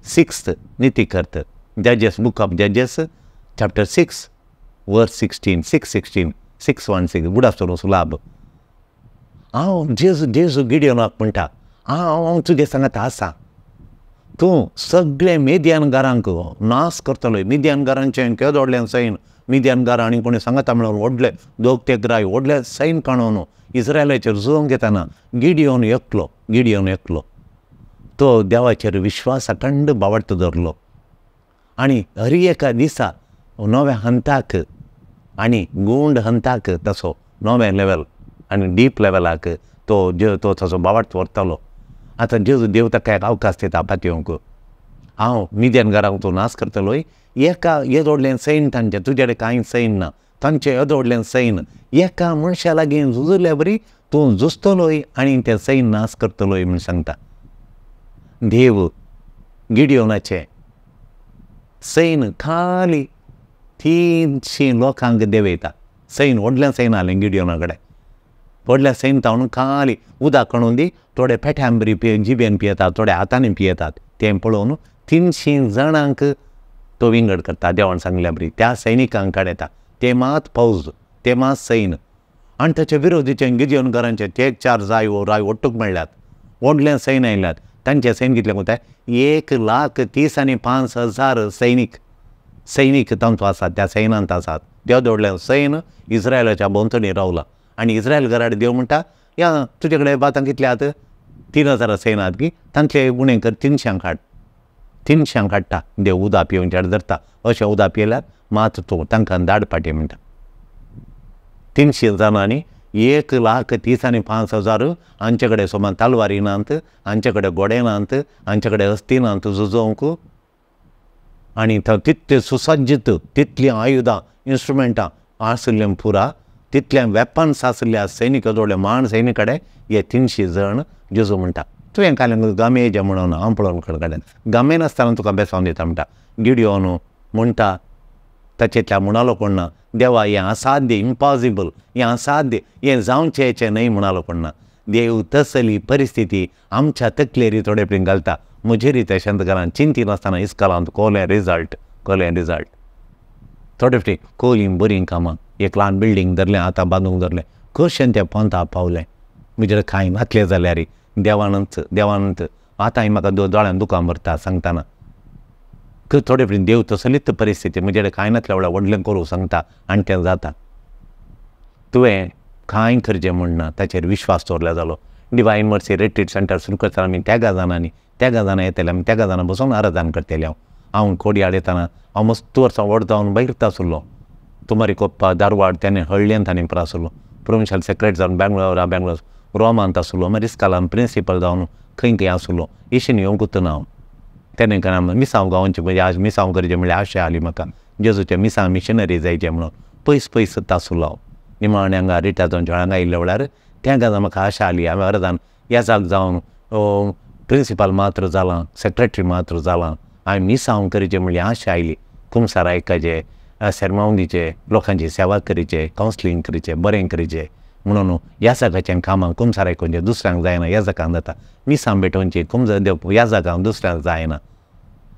6th नितीकर्त, Judges, book of Judges chapter 6 verse 16, 6:16, 6:16. Good afternoon सुलाब. हांव जेजू जेजू गिडियोनाक म्हणटा हांव तुजे सांगात आसा, तूं सगळे मिद्यानगारांक नाश करतलो. मिद्यानगारांचें केदो व्हडलें सैन, मिद्यानगारां आनी कोणी सांगता म्हणून व्हडले दोग तेग राय व्हडले सैन काणून इस्रायलाचेर झुजोवंक येताना गिडियोन एकलो, गिडियोन एकलो तो देवाचेर विश्वास अखंड बावडत धरलो आनी हर एका दिसा नव्या हंताक आनी गूंड हंताक तसो नव्या लेवल आनी डीप लेवलाक तो तो तसो बावडत व्हरतालो. आतां जेजू देव ताका एक अवकाश दिता पातयेवंक, हांव मिद्यानगारांक तूं नाश करतलो. एका येदो व्हडलें सैन तांचें, तुजे कडेन कांय सैन ना, तांचें येदो व्हडलें सैन एका मनशा लागीं झुजल्या बरी तूं झुजतलोय आनी तें सैन नाश करतलोय म्हूण सांगता. देव गिडियोनाचें सैन खाली 300 लोकांक देंवयता. सैन व्हडलें सैन आसलें गिडियोना कडेन, व्हडलें सैन ताणून खाली उदक काडून दी, थोडे पेट्यान बरी जिबेन पियेतात, थोडे हातांनी पियेतात, तें पळोवन 300 जाणांक तो विंगड करता. देवान सांगल्या बरी त्या सैनिकांक काडयता, ते मात फौज, ते मात सैन. आनी ताचे विरोधीचे गिडियोनकारांचे ते 4 जाय राय ಒಟ್ಟುक मेळ्ळ्यात, व्हडलें सैन आयल्यात. तांचे सैन कितलें कोता 1,35,000 सैनीक, सैनीक तांचो आसात, त्या सैनांत आसात. देव व्हडलें सैन इस्रायलाच्या भोंवतणी रावलां आनी इस्रायल घराड देव म्हणटा, या तुजे कडेन बातां कितले आहात, 3,000 सैन आहात की तांतले उणें कर 300 हाड, 300 हाडटा. देव उदक पिवंचे धरता, अशें उदक पियेल्यार मात तूं तांकां धाड पाटी म्हणटा. 300 जाणांनी 1,35,000 हांचे कडेन सोमान तलवारी नात, हांचे कडेन घोडे नात, हांचे कडेन हस्ती नात झुजोवंक, आनी तितले सुसज्जित तितलीं आयुधां इन्स्ट्रुमेंटां आशिल्लें पुरा, तितले वेपन्स आशिल्ल्या सैनिक जोडले मान सैनिक कडेन हे 300 जण जेजू म्हणटा. तुवें काल गामेजे म्हणून हांव पळोवन कडेन गामे नासतना तुका बेसावन दिता म्हणटा. गिडियोन म्हणटा ताचेंतल्या म्हणालो कोण ना, देवा हें असाध्य, इम्पॉसिबल, हें असाध्य, हें जावचें न्हय म्हणालो कोण ना. देव तसली परिस्थिती आमच्या तकलेरी थोडे पळय घालता. म्हजेरी तशेंच घरान चिंती नासतना इस्कॉलांत कोलें रिजल्ट, कोलें रिजल्ट थोडे फावटी कोलीं बरीं कामां, एक ल्हान बिल्डींग धरलें, आतां बांदूंक धरलें, कशें तें पोंता पावलें. म्हजेर कांय नातलें जाल्यार देवानच, देवानच आतांय म्हाका दोळ्यान दुकां भरता सांगतना. थोडे फावटी देव तसलीच परिस्थिती म्हजे कांय नातल्या व्हडलें व्हडलें करूं सांगता आनी तें जाता. तुवें कांय करचें म्हण ना, ताचेर विश्वास दवरल्यार जालो. डिवायन मर्सी रिट्रीट सेंटर सुरू करतना आमी तेगा जाणांनी, तेगा जाणां येतले, आमी तेगा जाणां बसून आराधन करतले. हांव हांव कोडयाळ येतना हांव मस्त वर्सां व्हड जावन भायर आसलो, तुमारी कोप्पा धारवाड तेणें हळ्ळेंत आनी पुरो आसलो, प्रोविन्शियल सेक्रेटरी जावन बेंगलोर, बेंगलोर रोमांत आसलो, मागीर इस्कालान प्रिंसिपल जावन खंय खंय आसलो. इशेन येवंकूच ना हांव तेणें कारण मिसांव गावोवचें म्हणजे आज मिसांव करचें म्हणल्यार आशा आली म्हाका, जेजूचे मिसांव मिशनरी जायचें म्हणून पयस पयस आसलो हांव. निमाणें हांगा रिटायर जावन हांगा आयिल्ल्या वेळार त्या गाजा म्हाका आशा आली. हांवें अर्दान येजाक जावन प्रिंसिपल मात्र जालां, सेक्रेटरी मात्र जालां, हांवें मिसांव करचें म्हणल्यार आशा आयली. कुमसार आयकाचें, सेरमांव दिवचें, लोकांची सेवा करचें, कावन्सिलींग करचें, बरें करचें म्हणून याजकाचें कामां कुमसार आयकोवचें दुसऱ्यांक जायना, याजकांक जाता. मिसां भेटोवचीं कुमसार याजकांक दुसऱ्यांक जायना,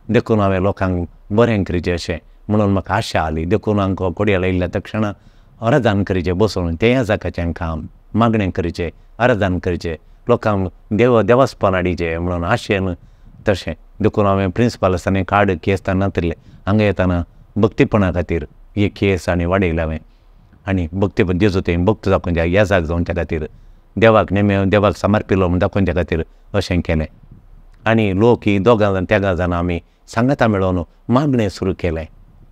देखून हांवें लोकांक बरें करचें अशें म्हणून म्हाका आशा आली. देखून हांव कोडयाळ आयिल्ल्या तक्षणा अर्दान करचें बसून तें याजकाचें काम, मागणें करचें, अर्दान करचें, लोकांक देव देवस्पण हाडचें म्हणून आशेन तशें. देखून हांवें प्रिंसिपल आसतना कार्ड केस नातिल्लें, हांगा येतना भक्तीपणा खातीर हे केस आनी वाडयले हांवें. आनी भक्ती जेजू तें भक्त दाखोवच्या येजाक जावच्या खातीर, देवाक नेमे देवाक समर्पिलो म्हूण दाखोवच्या खातीर अशें केलें. आनी लोक ही दोगां जाण तेगां जाणां आमी सांगाता मेळोवन मागणें सुरू केलें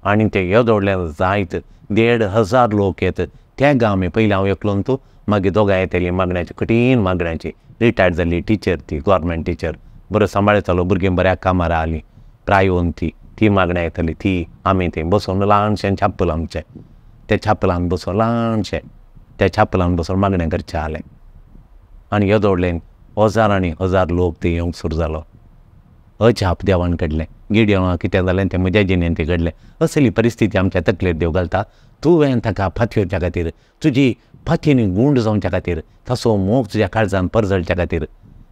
आनी तें येदो व्हडलें जायत 1,500 लोक येत तेगां आमी पयलीं हांव एकलो तूं, मागीर दोगां येतलीं मागण्याची, कठीण मागण्याची. रिटायर्ड जाल्ली टिचर ती, गोवोरमेंट टिचर, बरो सांबाळटालो, भुरगीं बऱ्या कामार आसलीं, प्रायोन ती ती मागण्यां येताली. ती आमी थंय बसून ल्हानशें छापल आमचें, त्या छापलान बसून ल्हानशें त्या छापलान बसून मागणें करचें आसलें. आनी येदो व्हडलें हजारांनी हजार लोक थंय येवंक सुरू जालो. अजाप देवान घडलें, गिडियोना कितें जालें तें म्हज्या जिणेंत घडलें. असली परिस्थिती आमच्या तकलेर देव घालता. तुवें ताका फातयेवच्या खातीर, तुजी फातयेनी गूंड जावच्या खातीर, ताचो मोग तुज्या काळजान परजळच्या खातीर,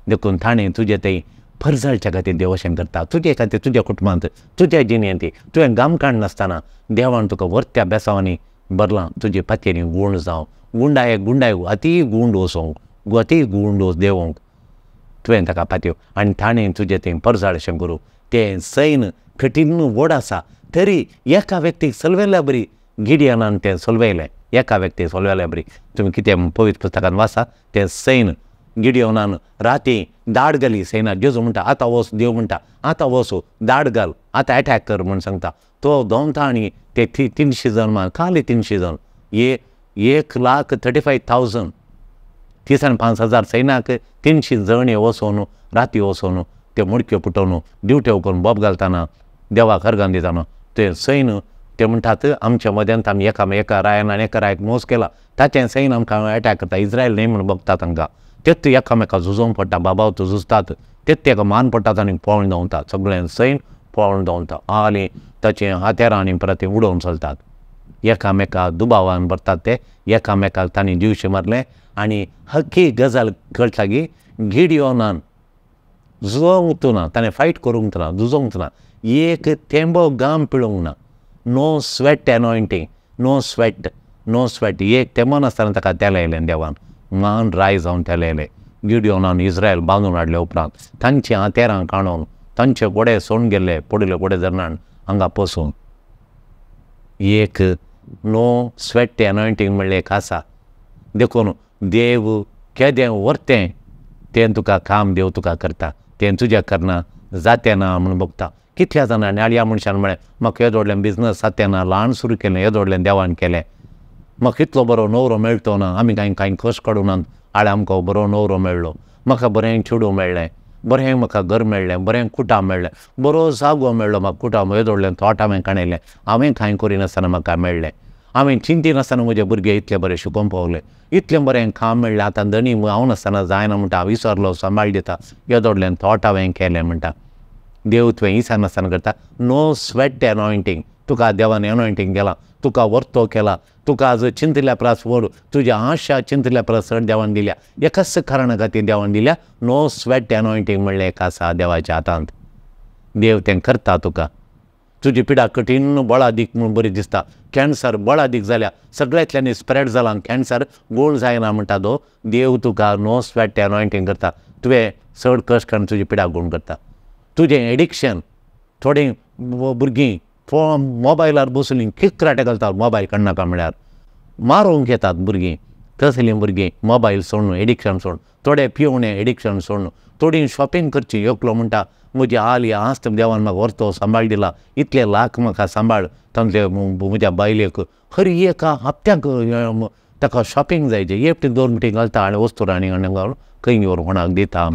देखून ताणें तुजें थंय परजळच्या खातीर देव अशें करता. तुजे खातीर, तुज्या कुटुंबांत, तुज्या जिणेंत तुवें गाम काडनासतना देवान तुका व्हरत्या बेसांवांनी भरलां. तुजे फातयेनी गूंड जावं, गुंडाय गुंडाय अती गूंड वचोंक, अती गूंड वच देवोंक. तुवें ताका पातयो आनी ताणें तुजें तें परजाळशें करूं. तें सैन कठीण व्हड आसा तरी एका व्यक्तीक सलवेल्या बरी गिडियनान तें सोलवेलें. एका व्यक्तीक सोलवेल्या बरी तुमी कितें पवित्र पुस्तकान वाचा तें सैन गिडियोनान राती दाड घाली सैनाक. जेजू म्हणटा आतां वच, देव म्हणटा आतां वच दाड घाल, आतां एटॅक कर म्हूण सांगता. तो दोनता आनी ते 300 जण मान खाली 300 जण 1,35,000 35,000 सैनाक 300 जण हे वचोन राती वचोन ते मडक्यो पुटोवन ड्युट्यो करून बोब घालतना देवाक अर्गां दितना ते सैन ते म्हणटात आमच्या मद्यांत आमी एका रायान आनी एका रायाक मोस केला ताचें सैन आमकां एटॅक करता. इस्रायल न्हय म्हूण बगता तांकां तेच एकामेका झुजोवंक पडटा, बाबाव तो झुजतात तेच तेका मान पडटात आनी पळोवन धांवतात सगळें सैन पळोवन धांवता आनी ताचें हातेरां आनी परत ते उडोवन चलतात. एकामेका दुबावान भरतात ते एकामेकाक तांणी जिवशें मारलें. आनी हक्की गजाल कळटा की गिडियोनान झुजोवंक ना, ताणें फायट करूंक ना, झुजोवंक ना, एक थेंबो घाम पिळोवंक ना. No sweat anointing, no sweat, no sweat. एक थेंबो नासतना ताका तेल आयलें देवान, मान राय जावन तेल आयलें. गिडियोनान इस्रायल बांदून हाडले उपरांत तांचीं हातेरां काणून तांचे घोडे सोडून गेल्ले पडिल्ले घोडे धरणान हांगा पसून एक नो स्वेट एनॉयंटींग म्हणलें एक आसा. देखून देव केदें व्हरतें तें तुका काम देव तुका करता, तें तुज्या करना जातें ना म्हूण बगता. कितल्या जाणांनी आळया मनशान म्हळें म्हाका येदो व्हडलें बिजनस जातें ना, ल्हान सुरू केलें येदो व्हडलें देवान केलें, म्हाका इतलो बरो न्हवरो मेळटो ना, आमी कांय कांय कश्ट काडूं नात, आळे आमकां बरो न्हवरो मेळ्ळो, म्हाका बरें चेडूं मेळ्ळें, बरें म्हाका घर मेळ्ळें, बरें कुटां मेळ्ळें, बरो जागो मेळ्ळो म्हाका, कुटां येदो व्हडलें तोट हांवें काणयलें, हांवें कांय करिनासतना म्हाका मेळ्ळें, हांवें चिंतिनासतना म्हजे भुरगे इतले बरें शिकोवंक पावले, इतलें बरें काम मेळ्ळें, आतां धनी हांव नासतना जायना म्हणटा, हांव विसरलो सांबाळ दिता, येदो व्हडलें तोट हांवें केलें म्हणटा. देव तुवें इसानासतना करता. नो स्वेट एनॉयंटींग, तुका देवान एनॉयंटींग केलां, तुका वर्तो केला, तुका आज चिंतल्या परस व्हड तुज्या आशा चिंतल्या परस चड देवान दिल्या. एकाच कारणा खातीर देवान दिल्या, नो स्वेट एनॉयंटींग म्हणलें एक आसा देवाच्या हातांत. देव तें करता तुका. तुजी पिडा कठीण बळादीक म्हूण बरी दिसता, कॅन्सर बळादीक जाल्या, सगळ्यांतल्यानी स्प्रेड जाला, कॅन्सर गोळ जायना म्हणटा तो देव तुका नो स्वेट एनॉयंटींग करता. तुवें चड कश्ट काडून तुजी पिडा गूण करता. तुजें एडिक्शन, थोडीं भुरगीं फोन मोबायलार बसलीं किकराटे घालतात, मोबायल काडनाका म्हळ्यार मारूंक येतात भुरगीं. तसलीं भुरगीं मोबायल सोडून एडिक्शन सोडून, थोडे पिवणें एडिक्शन सोडून, थोडीं शॉपिंग करची. एकलो म्हणटा म्हजी आली आस्त देवान म्हाका व्हरतो सांबाळ दिला, इतले लाख म्हाका सांबाळ, तांतले म्हज्या बायलेक हर एका हप्त्याक ताका शॉपिंग जायचें, एकटी 2 मिटी घालता आनी वस्तू आनी घालून खंय व्हरून कोणाक दिता,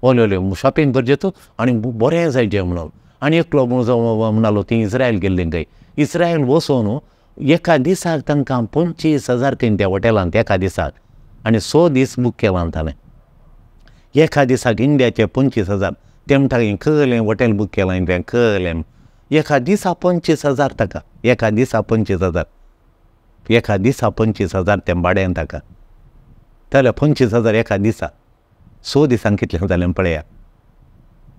ओले ओले शॉपिंग करचें तूं आनी बरें जायचें म्हणून. आनी एकलो म्हणालो ती इस्रायल गेल्ली खंय, इस्रायल वचून एका दिसाक तांकां 25,000 खंय त्या हॉटेलांत एका दिसाक, आनी 6 दीस बूक केलां ताणें. एका दिसाक इंडियाचे 25,000. ते म्हणटा कळ्ळें हॉटेल बूक केलां तुवें कळ्ळें, एका दिसा 25,000 ताका, एका दिसा 25,000, एका दिसा 25,000 तें भाड्यान ताका जाल्यार 25,000 एका दिसा, 6 दिसांक कितलें जालें पळया.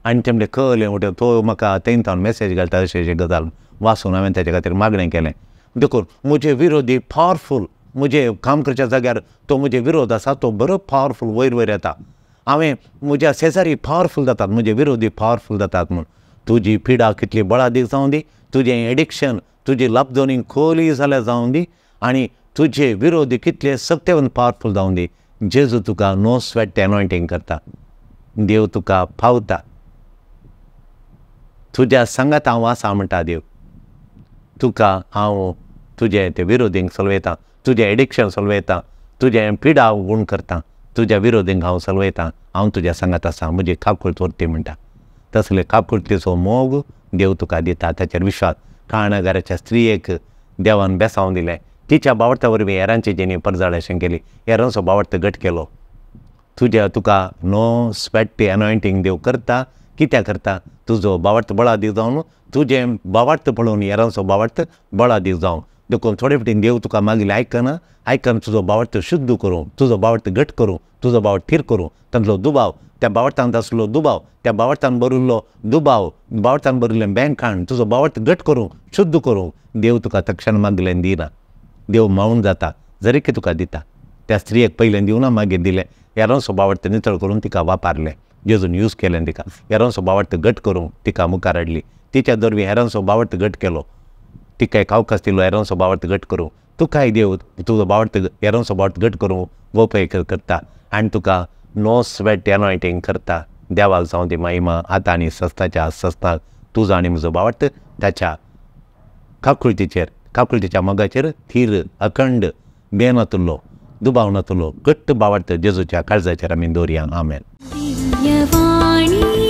आनी ते म्हणलें कळ्ळें हॉटेल, तो म्हाका थंय तावन मॅसेज घालता अशें अशें गजाल वाचून हांवें ताचे खातीर मागणें केलें. देखून म्हजे विरोधी पावरफूल, म्हजे काम करच्या जाग्यार तो म्हजे विरोध आसा तो बरो पावरफूल वयर वयर येता. हांवें म्हज्या शेजारी पावरफूल जातात, म्हजे विरोधी पावरफूल जातात म्हूण. तुजी पिडा कितली बळादीक जावं दी, तुजें एडिक्शन, तुजी लापदोनी खोली जाल्यार जावं दी, आनी तुजे विरोधी कितले सक्तेवन पावरफूल जावं दी, जेजू तुका नो स्वेट एनॉयंटींग करता. देव तुका पावता, तुज्या सांगात हांव आसा म्हणटा देव. तुका हांव तुजें ते विरोधींक सलवयतां, तुजें एडिक्शन सलवयतां, तुजें पिडा गूण करता, तुज्या विरोधींक हांव सलवयतां, हांव तुज्या सांगात आसा, म्हजी काकुळट व्हरती म्हणटा. तसले काकुळटीचो मोग देव तुका दिता, ताचेर विश्वास. काणागाराच्या स्त्रियेक देवान बेसावन दिलें, तिच्या बावडता वरवीं हेरांची जेणी परजाळेशें केली, हेरांचो बावडत घट केलो. तुज्या तुका नो स्वेट एनॉयंटींग देव करता. कित्याक करता? तुजो बावडत बळादीक जावन, तुजें बावडत पळोवन हेरांचो बावडत बळादीक जावन. देखून थोडे फावटी देव तुका मागीर आयकना, आयकन तुजो बावडत शुद्ध करूं, तुजो बावडत घट करूं, तुजो बावड थीर करूं. तांतलो दुबाव, त्या बावडतांत आसलो दुबाव, त्या बावडतान भरिल्लो दुबाव, बावडतान भरिल्लें बँकान तुजो बावडत घट करूं, शुद्ध करूं. देव तुका तक्षण मागलें दिना, देव मावून जाता जरी की तुका दिता. त्या स्त्रियेक पयलें दिवना, मागीर दिलें, हेरांचो बावडत नितळ करून तिका वापरलें. जेजून यूज केलें तिका. हेरांचो भावार्थ घट करूंक तिका मुखार हाडली. तिच्या दरवीं हेरांचो भावार्थ घट केलो. तिका एक अवकाश दिलो हेरांचो भावार्थ घट करूंक. तुकाय देव तुजो भावार्थ हेरांचो भावार्थ घट करूंक वपय करता आनी तुका नो स्वेट एनॉयटींग करता. देवाक जावं ती महिमा आतां आनी सस्ताच्या सस्ताक. तुजो आनी म्हजो भावार्थ ताच्या काकुळतीचेर, काकुळतीच्या मोगाचेर थीर, अखंड, बेनातुल्लो, दुबाव नातुल्लो घट्ट भावार्थ जेजूच्या काळजाचेर आमी दवरया. आमेन. दिव्यवाणी.